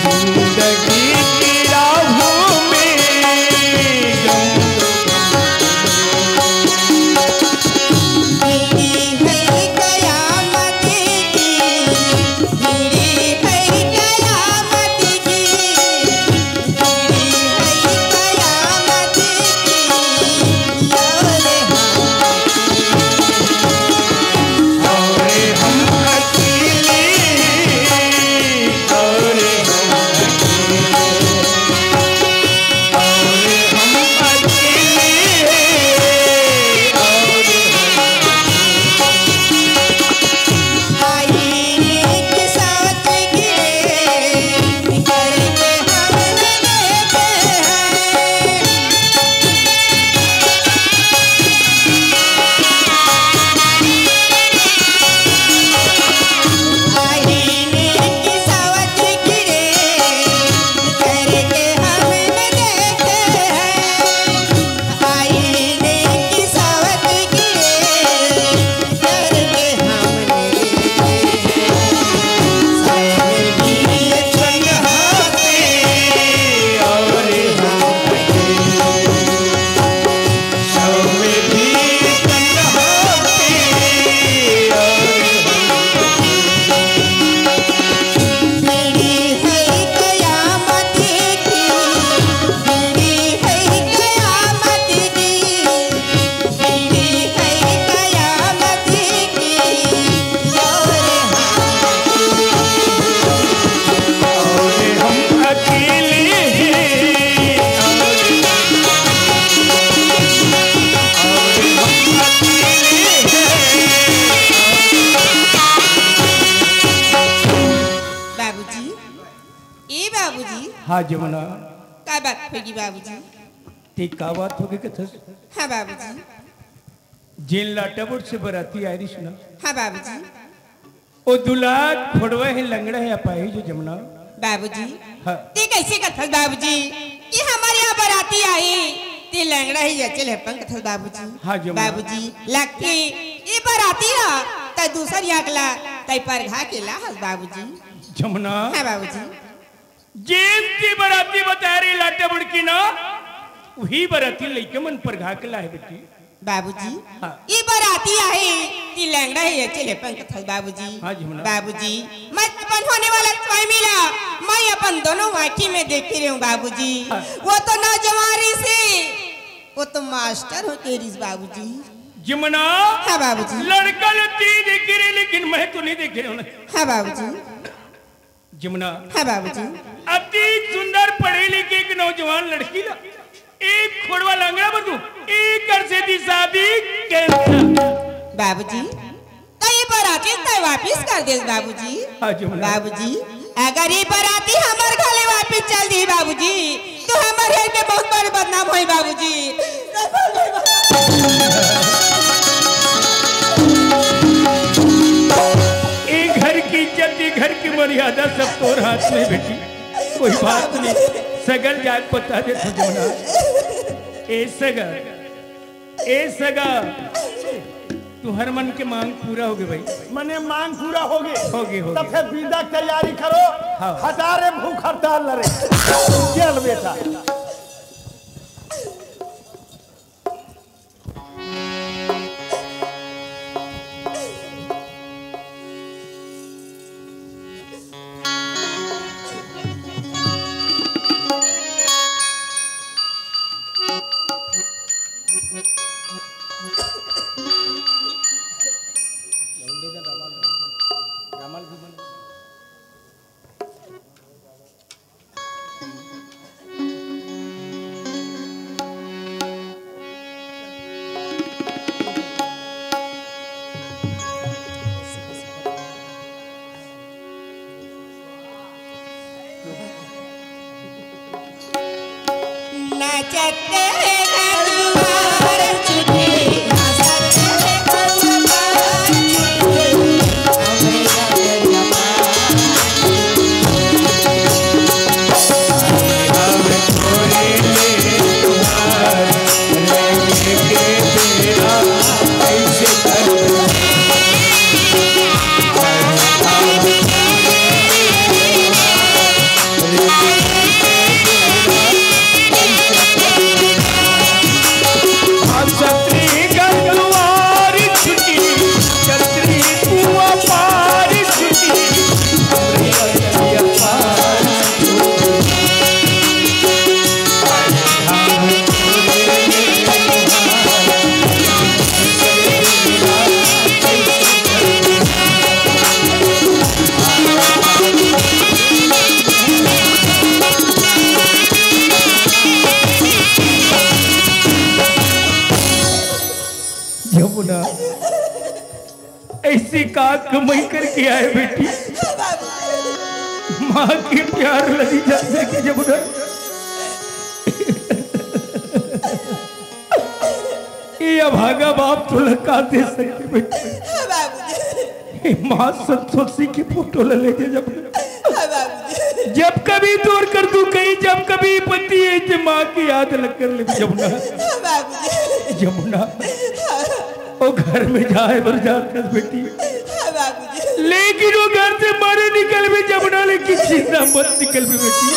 जिंदगी की राहों में गम दो गम के मेले। हाँ जमुना। का बात होगी बाबूजी? ते का बात होगी कथस? हाँ बाबूजी। जेन लाटा बोट से बराती आए रिस ना। हाँ बाबूजी। ओ दुलार खोड़वा है, लंगड़ा है, अपाहिज हो जमुना। बाबूजी। हाँ। ते कैसे कथस बाबूजी कि हमर यहाँ बराती आए, ते लंगड़ा है, अचल है, पंग कथस बाबूजी। हाँ जमुना। बाबूजी, लगथे ये बराती ला तैं दूसर यहाँ के ला तैं परघा के ला हस बाबूजी। जमुना। हाँ बाबूजी। जेन ते बराती बताए रहे लाटा बड़की ना, वही बराती लइका मन परघा के लाए बेटी। बाबूजी, हाँ। ये बराती आहे, ये लंगड़ा है, ये चले पंग कथस बाबूजी। हाँ जमुना। बाबूजी, मैं अपन होने वाला स्वामी ला, मैं अपन दोनों आँखी में देखे रहे हूँ बाबूजी। हाँ। वो तो नौजवान से, वो तो मास्टर हो के रिस बाबूजी। जमुना। हाँ बाबूजी। लड़का ला ते देखे रहे, लेकिन मैं तो नहीं देखे रहे हूँ ना। हाँ बाबूजी। जमुना। हाँ बाबूजी। अति सुंदर पढ़े लिखे एक नौजवान लड़की ला एक खोड़वा लंगड़ा बर दूं, एकर सेती शादी कर। बाबूजी, त ये बराती तैं वापिस कर देस बाबूजी। हाँ जमुना। बाबूजी, अगर ये बराती हमर घर ले वापिस चल दी बाबूजी, तो हमर घर के बहुत बड़े बदनाम होई बाबूजी। ए घर की इज्जत, ए घर की मर्यादा सब तोर हाथ में बेटी। कोई बात नहीं, सगा ल जाके बता देथंव जमुना। ए सगा, ए सगा, तुंहर मन के मांग पूरा होगे भाई। मने मांग पूरा होगे। होगे, होगे। त फेर बिदा के तैयारी करो। हाँ। हटा रे भूख हड़ताल ला रे। चल बेटा। जमुना, ऐसी का कमाई करके आए बेटी? माँ के प्यार लगी जाते कि जमुना, ये अभागा बाप तोला का दे सके बेटी? ए माँ संतोषी की फोटो ला लेके जब, जब कभी तोर कर तू कहीं, जब कभी पति है ते माँ की याद लग कर ले जमुना। जमुना, ओ घर में जाए बर जात हस बेटी, लेकिन ओ घर से मरे निकलबे जमुना, लेकिन जिंदा मत निकलबे बेटी।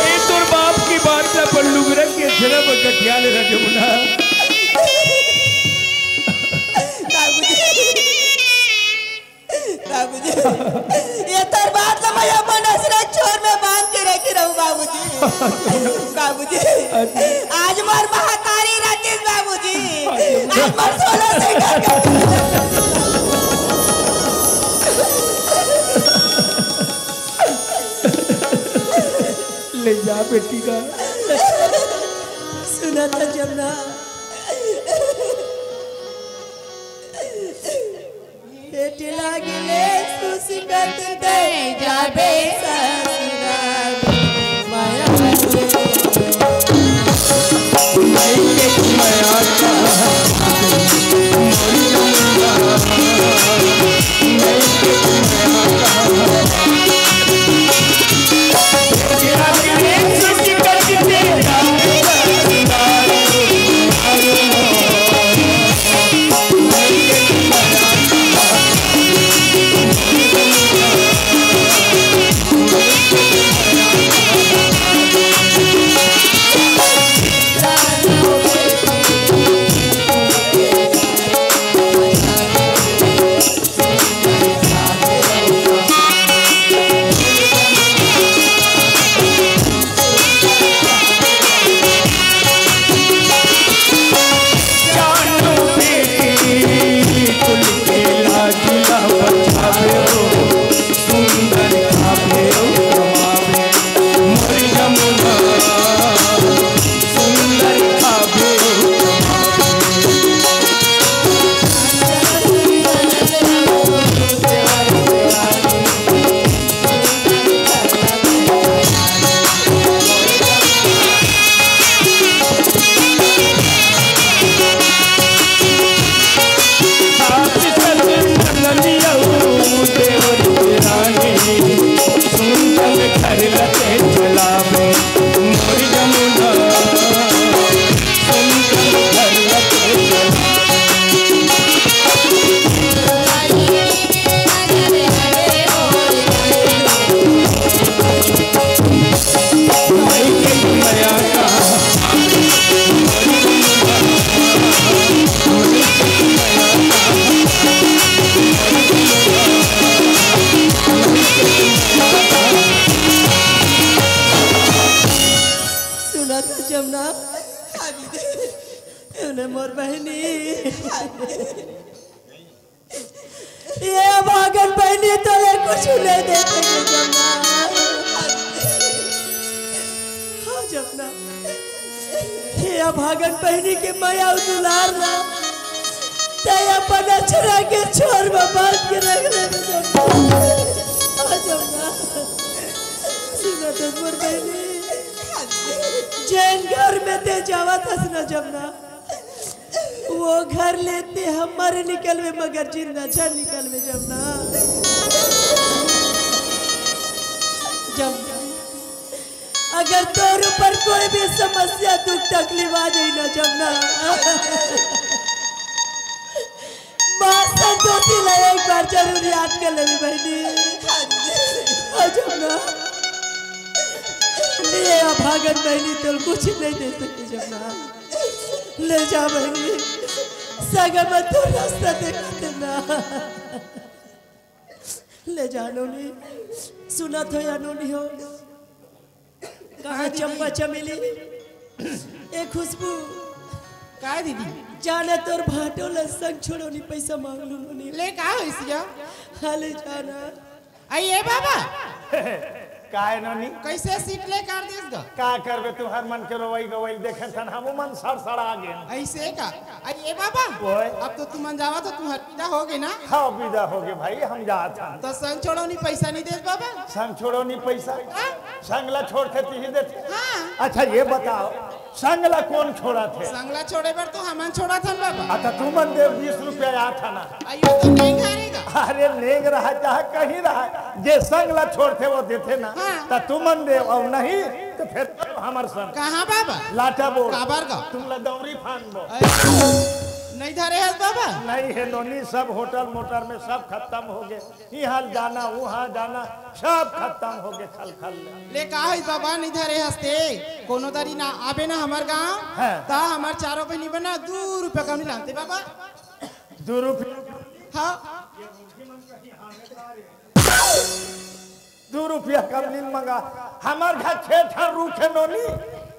ए तोर बाप की बात ला अपन लुगरा के अचरा म गठिया ले रह जमुना। बाबूजी, बाबूजी, ये तोर बात ला मैं अपन अचरा छोर में बांध के रखे रहूं बाबूजी। बाबूजी, आज मोर महतारी रतिस बाबूजी, आज मोर सोला से घर का ले जा बेटी का। सुना था जमुना, पेट लागले सिकत दे जाबे ससुराल। माया सुनत हस जमुना, एने मोर बहिनी। ये भागन बहिनी तोले कुछ नहीं दे सके जमुना। हाँ जमुना, ये भागन बहिनी के मया अउ दुलार ला तैं अपन अचरा के छोर में बांध के रख ले जमुना। हाँ जमुना, सुनत हस मोर बहिनी, जेन घर में तैं जावत हस ना जमुना, वो घर ले तैं अमर निकलबे, मगर जिंदा झन निकलबे जमुना। जमुना, अगर तोर ऊपर कोई भी समस्या, दुख, तकलीफ आ जाही ना जमुना, माँ संतोषी ला एक बार जरूर याद कर लेबे बहिनी। हाँ जमुना, ये अभागन बहिनी तोला कुछ नहीं दे सके जमुना। ले जा बहिनी, सगा मन तोर रास्ता देखत हे ना। ले जा नोनी, सुनत हो या नोनी हो? कहाँ हाँ दीदी। चंपा चमेली, ए खुशबू, का दीदी? जाना तोर भांटो ला संग छोड़ोनी पैसा मांग लूं नोनी। ले का होइस गा? हाँ ले जाना। अई ए बाबा। काय नोनी? कइसे सीट ले कर दिस गा? का करबे, तुंहर मन के रोवई गवई ल देखत हन, हमू मन सड़सड़ा गेन। अइसे का? अई ए बाबा। ओए। अब तो तुमन जावत हो, तुंहर बिदा होगे ना? हाँ, बिदा होगे भाई, हम जात हन। त संग छोड़ोनी पैसा नइ देस बाबा? संग छोड़ोनी पैसा? हाँ? संग ला छोड़थे तिही देथे। हाँ। अच्छा ये बताओ, संग ला कोन छोड़त हे? संग ला छोड़े बर तो हमन छोड़त हन बाबा। अच्छा, तुमन देव बीस रुपया आत हे ना। अयो तो नेंग हरे गा। अरे नेंग रहय चाहे कहीं रहय, जे संग ला छोड़थे वो देथे ना। हाँ। त तुमन देव अउ नहीं त फेर हमर संग। कहाँ बाबा? लाटा बोल। काबर गा? तुमन ला दौरी फांदबो। अरे, नइ धरे हस बाबा? नइ हे नोनी, सब होटल मोटल में सब खतम होगे। इहाँ जाना, उहाँ जाना, सब खतम होगे खल खल ले। ले का होइस बाबा, नइ धरे हस ते? कोनो दरी ना आबे ना हमर गाँव, हाँ। त हमर चारों बहिनी बर ना दू रुपया कम नइ लानते बाबा। दू रुपया? हाँ। दू रुपया कम नइ मंगा। हमर घर छे ठन रूख हे नोनी,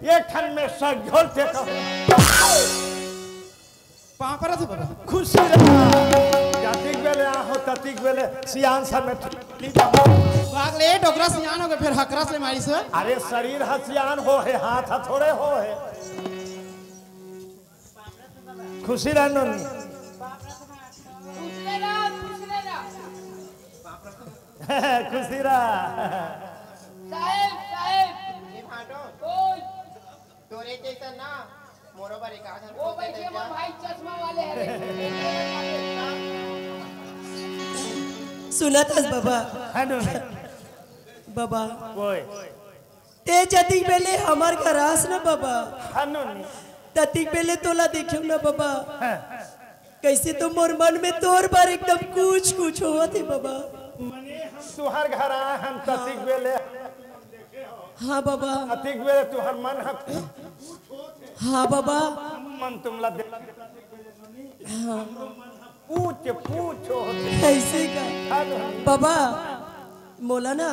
एक ठन में सग झोल ते कहो। पाँव परत हो बाबा। खुशी रहा। जातिक बेले आहो, ततिक बेले सियान समेत ली जाओ। भाग ले, डोकरा सियान होगे, फेर हकरस ले मारिस हो। अरे, शरीर ह सियान होहे, हाथ ह थोड़े होहे। खुशी रहा नोनी। खुश रहा, खुश रहा। खुशी रहा। साहेब, साहेब। ए भाटो, ओए। तोरे जैसा ना, मोरो बर एक आध वो बैठे मोर भाई चश्मा वाले हरे। सुनत हस बाबा? हाँ, नो। बाबा। ओए। ते जतिक बेले हमर घर आस ना बाबा। हाँ, नो, नी। ततिक बेले तोला देखेंव ना बाबा। हाँ। कइसे तो मोर मन में तोर बर एकदम कुछ कुछ होवत हे बाबा। मने हम तुहर घर आए हन ततिक बेले। हाँ बाबा। ततिक बेले तुहर मन ह। हाँ बाबा। मन तुमला दे। हाँ। पूछ पूछ होत हे। अइसे का? हाँ। बाबा मोला ना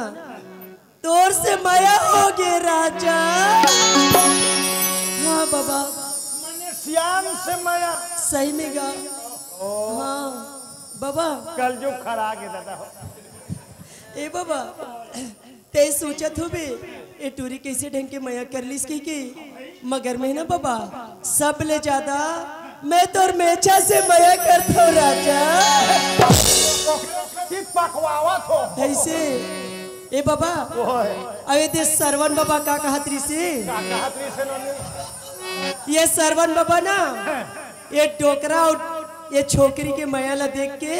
तोर से मया होगे राजा। हाँ बाबा। मने सियान से मया। सही में गा। हाँ बाबा। कलजुग खड़ा गे दादा हो। ए बाबा, ते सोचत होबे, ए टूरी कइसे ढंग के मया कर लिस कहिके, मगर मैं ना बाबा, सबले ज्यादा मैं तोर मेछा से मया करथों राजा। ठीक पकवावत हो। कइसे? ए बाबा, ओए। अउ ए दे सरवन बाबा का कहत रिसे? का कहत रिसे नोनी? ए सरवन बाबा ना, ए डोकरा अउ ए छोकरी के मया ला देख के,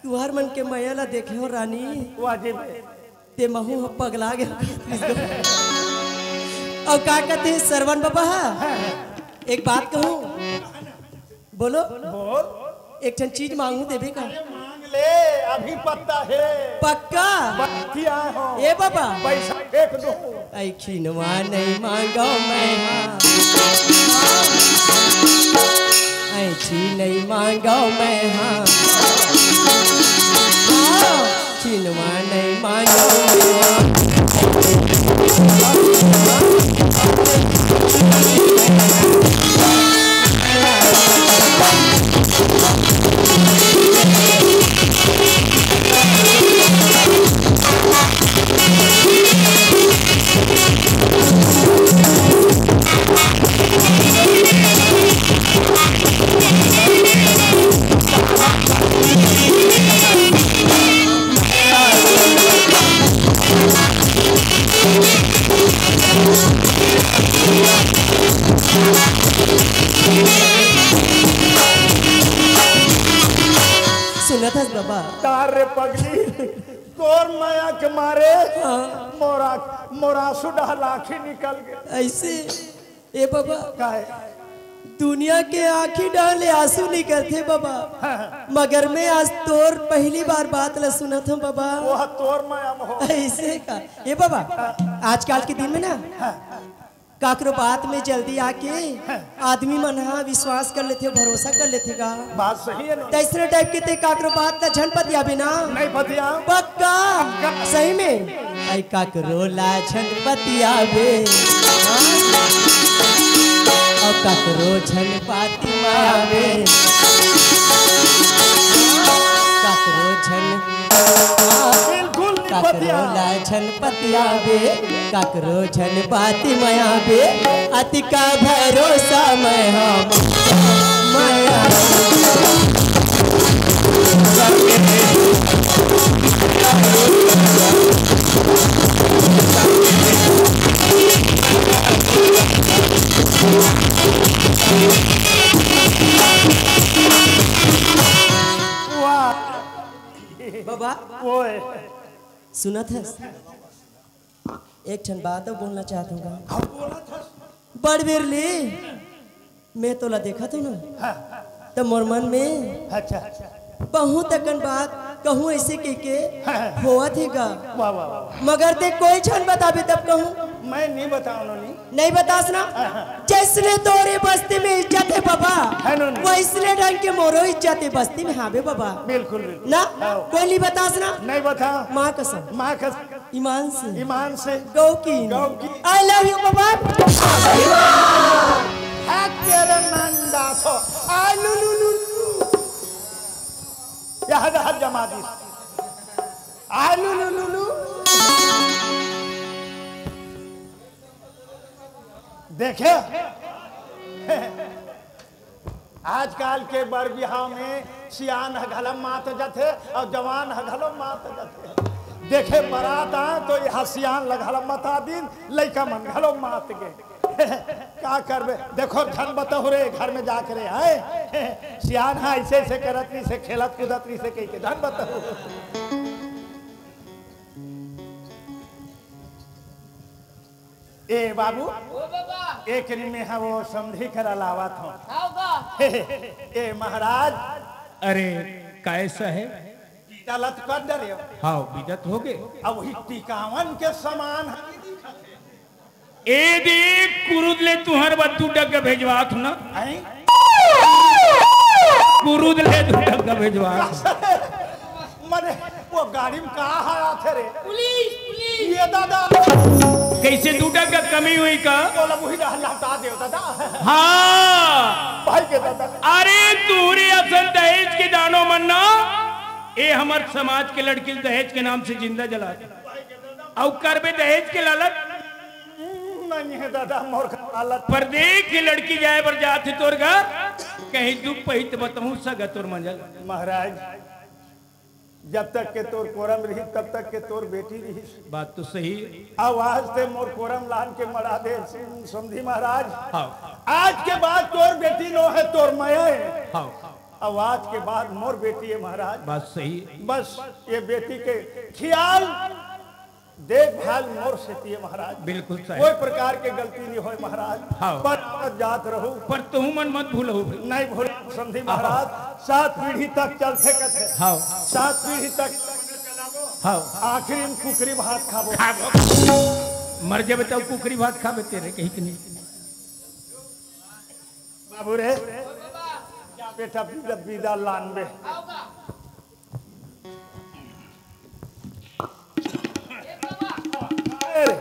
तुहर मन के मया ला देखे हो रानी। वाह जी। ते महू ह पगला गे। अउ का कहत हे सरवन बाबा ह? एक बात कहूँ, बोलो। बोल। एक ठन चीज मांगू, देबे का? अरे मांग ले, अभी पत्ता हे। पक्का? बतिया हो। ए बाबा। पैसा फेंक दो। ऐ खिनवा नहीं मांगो मैं हाँ। ऐ छी नहीं मांगो मैं हाँ। हाँ। खिनवा नहीं मांगो मैं हाँ। सुनत हस बाबा? तार रे पगली, तोर मया के मारे हाँ। मोरा, मोरा आंसू डहल आँखी निकल गे। अइसे? ए बाबा, काहे? दुनिया के आँखी डहल ले आंसू निकलथे बाबा, हाँ। मगर मैं आज तोर पहली बार बात ला सुनत हूँ बाबा। वो तोर मया में हो। अइसे का? ए बाबा, आजकल के दिन में ना हाँ। काकरो बात में जल्दी आके आदमी मन ह विश्वास कर लेथे, भरोसा कर लेथे गा। बात सही हे ना? तइसने टाइप के ते काकरो बात ला झन पतियाबे ना। नहीं पतिया। पक्का। पक्का। सही में। ऐ काकरो ला झन पतियाबे। हाँ। अउ काकरो झन बाती म आबे। काकरो झन। बिल्कुल नहीं काकरो पतिया। ला झन पतियाबे, काकरो झन बाती म आबे, अतिका भरोसा मैं हम, मैं हम। वाह। बाबा, ओए। सुनत हस? एक ठन बात अउ बोलना चाहत हूँ गा। अब बोलत हस। बड़ बेर ले मैं तोला देखत हूँ ना, हाँ। त मोर मन में अच्छा। बहुत अकन बात कहूँ अइसे कहिके हाँ। होवत हे गा। वाह, वाह, वाह। मगर ते कोई झन बताबे तब कहूँ। मैं नहीं बताओं नोनी। नहीं बतास ना? हाँ, हाँ। जइसने तोरे बस्ती में इज्जत हे बाबा, है नोनी। वइसने ढंग के मोरो इज्जत हे बस्ती में, हाँ बे बाबा। बिल्कुल, बिल्कुल। ना? हाँ। कोई नहीं बतास ना? नहीं बता। माँ कसम। माँ कसम। ईमान से। ईमान से। गौ की। गौ की। I love you बाबा। है तेरे नंदा सो। आलू लू लू लू। यहाँ का हाथ जमा दी। आलू लू लू लू। देखे? आजकल के बर बिहाव में सियान ह घलम मात जथे अउ जवान ह घलम मात जथे। देखे बरात आए तो ये सियान ल घलम मता दिन, लइका मन घलम मात गे। का करबे? देखो, झन बतहू रे, घर में जाके रे, आए। सियान ह ऐसे ऐसे करत रहिसे, खेलत कूदत रहिसे, कहिके झन बतहू। ए बाबू, ओ बाबा। एक री में ह वो समधी करा लावत हूँ। हाव का? ए महाराज। अरे, कैसा है? बीजा लत कर डरे। हाँ, बीजा तो हो गए। अब वही टिकावन के समान है। ए देख, कुरुद ले तुहर बद्दू डग भेजवात हूँ ना। हैं? कुरुद ले दू डग भेजवात। मने वो गाड़ी में का हाल आथे रे? Police, police. ये दादा। कैसे दू डग कमी हुई का? बोला वही रहा, लौटा दे दादा। हाँ। भाई के दादा। अरे तोरे असन दहेज के दानो मन ना, ए हमर समाज के लड़की दहेज के नाम से जिंदा जला दे। अउ करबे दहेज के लालच। नहीं है दादा, मोर का हालत। परदेस के लड़की जाए बर जात हे तोर घर, कहीं दुख पही त बतहूँ सगा तोर मंजल। महाराज, जब तक के तोर कोरम रही, तब तक के तोर बेटी रही। बात तो सही है। अब आज ते मोर कोरम लान के मरा दे, समधी महाराज। हाँ। आज के बाद तोर बेटी नो है, तोर मया है। हाँ। अब आज के बाद मोर बेटी है महाराज। बात सही है। बस ये बेटी के ख्याल देखभाल मोर सेती हे महाराज। बिल्कुल सही। कोई प्रकार के गलती नहीं होय महाराज। हाँ। पर जात रहू। पर तुहू मन मत भूलहू भाई। नहीं भूल समधी महाराज। सात पीढ़ी तक चलथे कथे। हाँ। सात पीढ़ी तक। हाँ। आखिरी में कुकरी भात खाबो। खाबो। मर जाबे तब कुकरी भात खाबे तेरे कहीं के नहीं। बाबू रे, जा बेटा, बीदा, बीदा लानबे। अरे,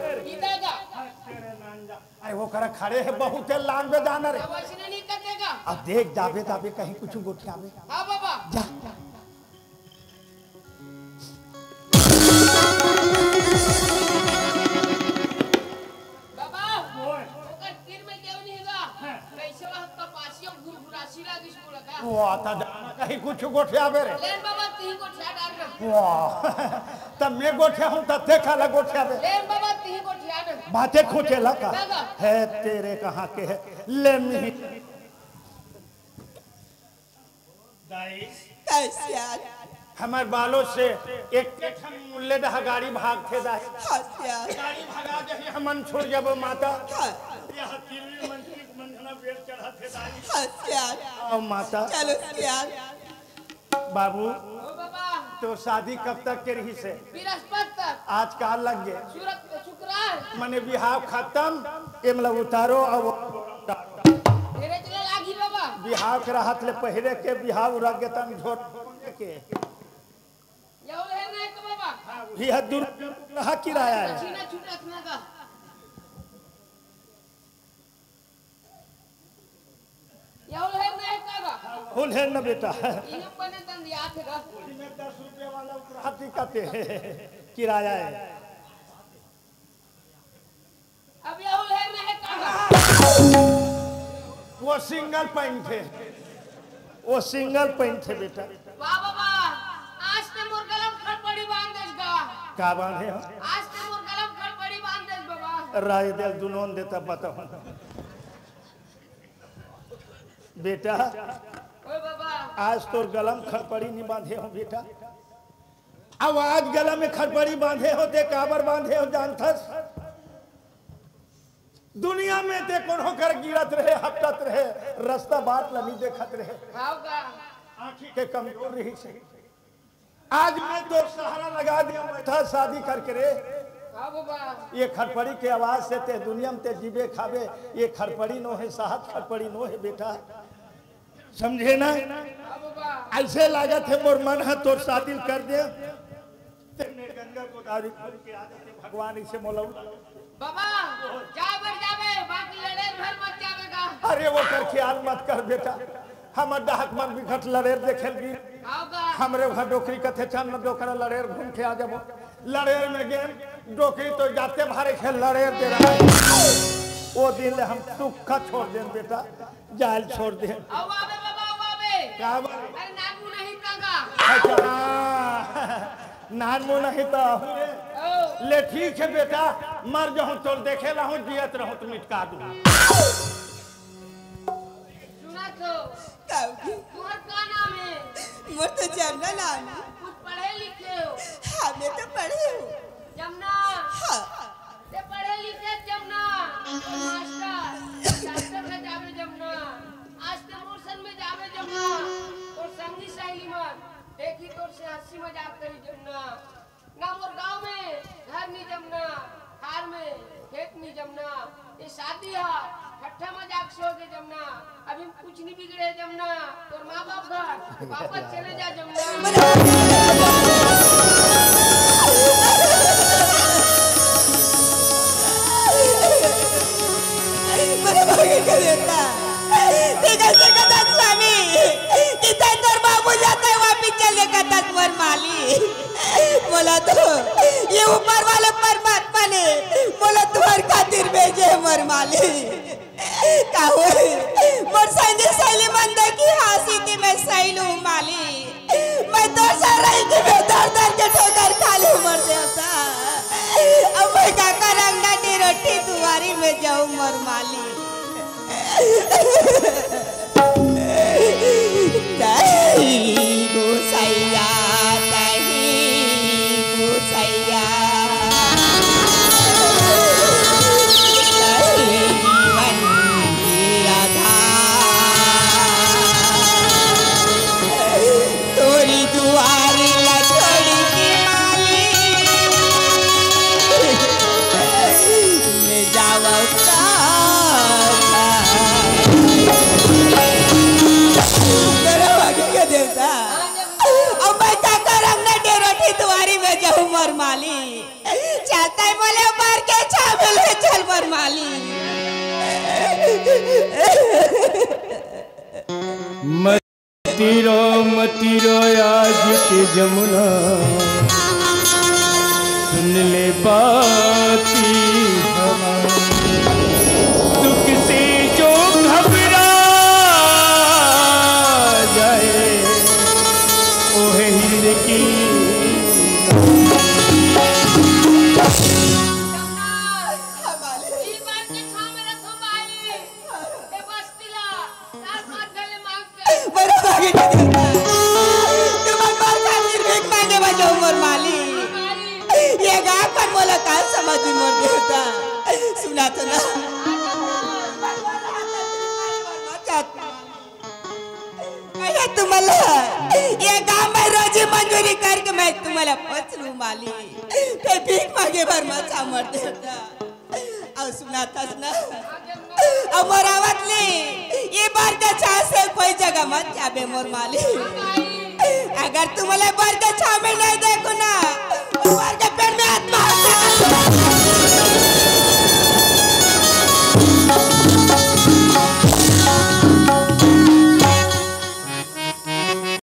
अरे, वो करा खड़े है, बहुत है, लानबे जाना रे। अब देख, जाबे, जाबे, कहीं कुछ गोठियाबे। हाँ बाबा। जा। बाबा, ओए। ओकर तीर में केहू नहीं गा। हाँ। कैसे वह कपासियों गुरगुरासी लागिस बोला का? वाह, त जाना कहीं कुछ गोठियाबे रे। लेन बाबा, तीन गोठिया डाल ना। वाह, त मैं गोठिया हूँ, त ते काला गोठियाबे। लेन बाबा, तीन गोठिया डाल। बातें खोचेला का? ना गा। है तेरे कहाँ के है? ले मिही। दाई। कैसे यार? हमर बालोद से एक ठन मुल्ले डहा गाड़ी भागथे दाई। हाँ यार। गाड़ी भगा दे, हमन छूट जाबो माता। हाँ। यह दिल्ली मंत्री मंथना बेल चढ़ाथे दाई। हाँ यार। आओ माता। चलो यार। बाबू, ओ बाबा। तो शादी कब तक के रही से? बृहस्पति तक। आज का लग गए? सूरत, शुक्रवार। मने बिहाव खत्म, एमला उतारो अब। धीरे चला लागी बाबा। बिहाव के रहत ले पहले के बिहाव रख गए तन झोट के। यहो है नहीं तो बाबा। ये दूर रहा किराया है। पसीना छूटत ना का। यहो है नहीं का बा। हुल है ना बेटा। इन्हें बने तन दिया थे का। दस रुपये वाला उपरा टिकाते हैं। किराया है। अब यहो है नहीं का बा। वो सिंगल पैंट है। वो सिंगल पैंट है बेटा। वाह बाबा, आज ते मोर गलम खड़पड़ी बांध देस गा। का बांधे हो? आज ते मोर गलम खड़पड़ी बांध देस बाबा। राय दे दुनोन दे तब बताओ। बेटा, ओए बाबा। आज तोर गलम खड़पड़ी नहीं बांधे हो बेटा। अब आज गला में खड़पड़ी बांधे हो ते काबर बांधे हो जानथस? दुनिया में ते कोनो कर गिरत रहे, हपटत रहे, रास्ता बाट ल नहीं देखत रहे। हाव का? आँखी के कमजोर रही से। आज मैं तो सहारा लगा दिया, मैं था शादी करके रे। हाँ बाबा। ये खड़पड़ी के आवाज से ते दुनिया में ते जीबे खाबे, ये खड़पड़ी नो है, साहत खड़पड़ी नो है बेटा। समझे ना? हाँ बाबा। ऐसे लागत है मोर मन है तोर शादी कर दे। तेने गंगा गोदावरी खोल के आ जाते भगवान इसे मोला उठा। बाबा, जाए बर जाबे, बाकी लड़ेर भर मत जाबे का। अरे वो कर ख्याल मत कर बेटा, हमर डाहक मन बिकट लड़ेर देखेल भी। आओ का? हमरे घर डोकरी कथे चन डोकरा लड़ेर घूम के आ जाबो। लड़ेर में गेम डोकरी तो जाते भारे खेल लड़ेर दे रहा है। वो दिन ले हम सुख का छोड़ देन बेटा, जायल छोड़ देन। आओ आबे बाबा। का बोले? अरे नानमु नहीं तगा। अच्छा, हाँ। नानमु नहीं तो। ओ। ले ठीक है बेटा, मर जाहूँ तोर देखे ला हूँ, जियत रहूँ तो मिटका दूँ। सुना तो। काऊ जी। तुम्हार का नाम है? मोर तो जमना नाम है। कुछ पढ़े लिखे हो? हाँ, मैं तो पढ़े हूँ। जमना। हाँ। ते पढ़े लिखे जमना, मास्टर, डॉक्टर में जावे जमना, आज ते मोर संग में जावे जमना, तोर संगी सहेली मन देखी तोर से हंसी मजाक करी जमना, ना मोर गांव में घर नी जमना, खार में खेत नी जमना, ये शादी हा ठट्ठा मजाक से होगे जमना, अभी कुछ नहीं बिगड़े जमना, तोर माँ बाप घर वापस चले जा जमना। मोर भागे के देवता, ते कैसे कथा स्वामी कि ते तोर बाबू जाता है वापिस चले कथा मोर माली। मोला तो ये ऊपर वाले परमात्मा ने मोला तुम्हार खातिर भेजे मोर माली। काहू मोर संगी सहेली मन देखी हांसी ती मैं सही लूं माली। मैं तो सराई की मैं दर दर के ठोकर खा लूं मोर देवता। अब मैं काकर अंगना नी रोटी दुआरी में जाऊं मोर माली। तही गोसैया, तही गोसैया, तही जीवन की आधार। तोरी दुआरी ला छोड़ी के माली, ले जावो का। तेरे भागे के देवता, अब मैं का करंग ना डेरोठी दुआरी में जाऊं मोर माली। चलता है बोले ऊपर के छाव में ले चल मोर माली। मती रो, मती रो आज के जमुना, सुन ले बाती हमार। दुख से जो घबरा जाए, ओहे हीर की। जमुना, ई बार के छाव में रखो माई, ए बस्ती ला। बड़ा भागी के देवता। तुम्हार मार खातिर भीख मांगे बा जाऊं मोर माली। ये गांव पर मोला का समझ मोर देवता। सुना तो ना। मैं तुम्हाला ये गांव में रोजी मंजूरी करके मैं तुम्हाला पोच लूं माली। ते भीख मांगे बर मत जा मोर देवता। अउ सुना तस ना, अउ मोर आवत ले, ये बरगछा से कोई जगह मत जाबे मोर माली। अगर तुमला बरगछा में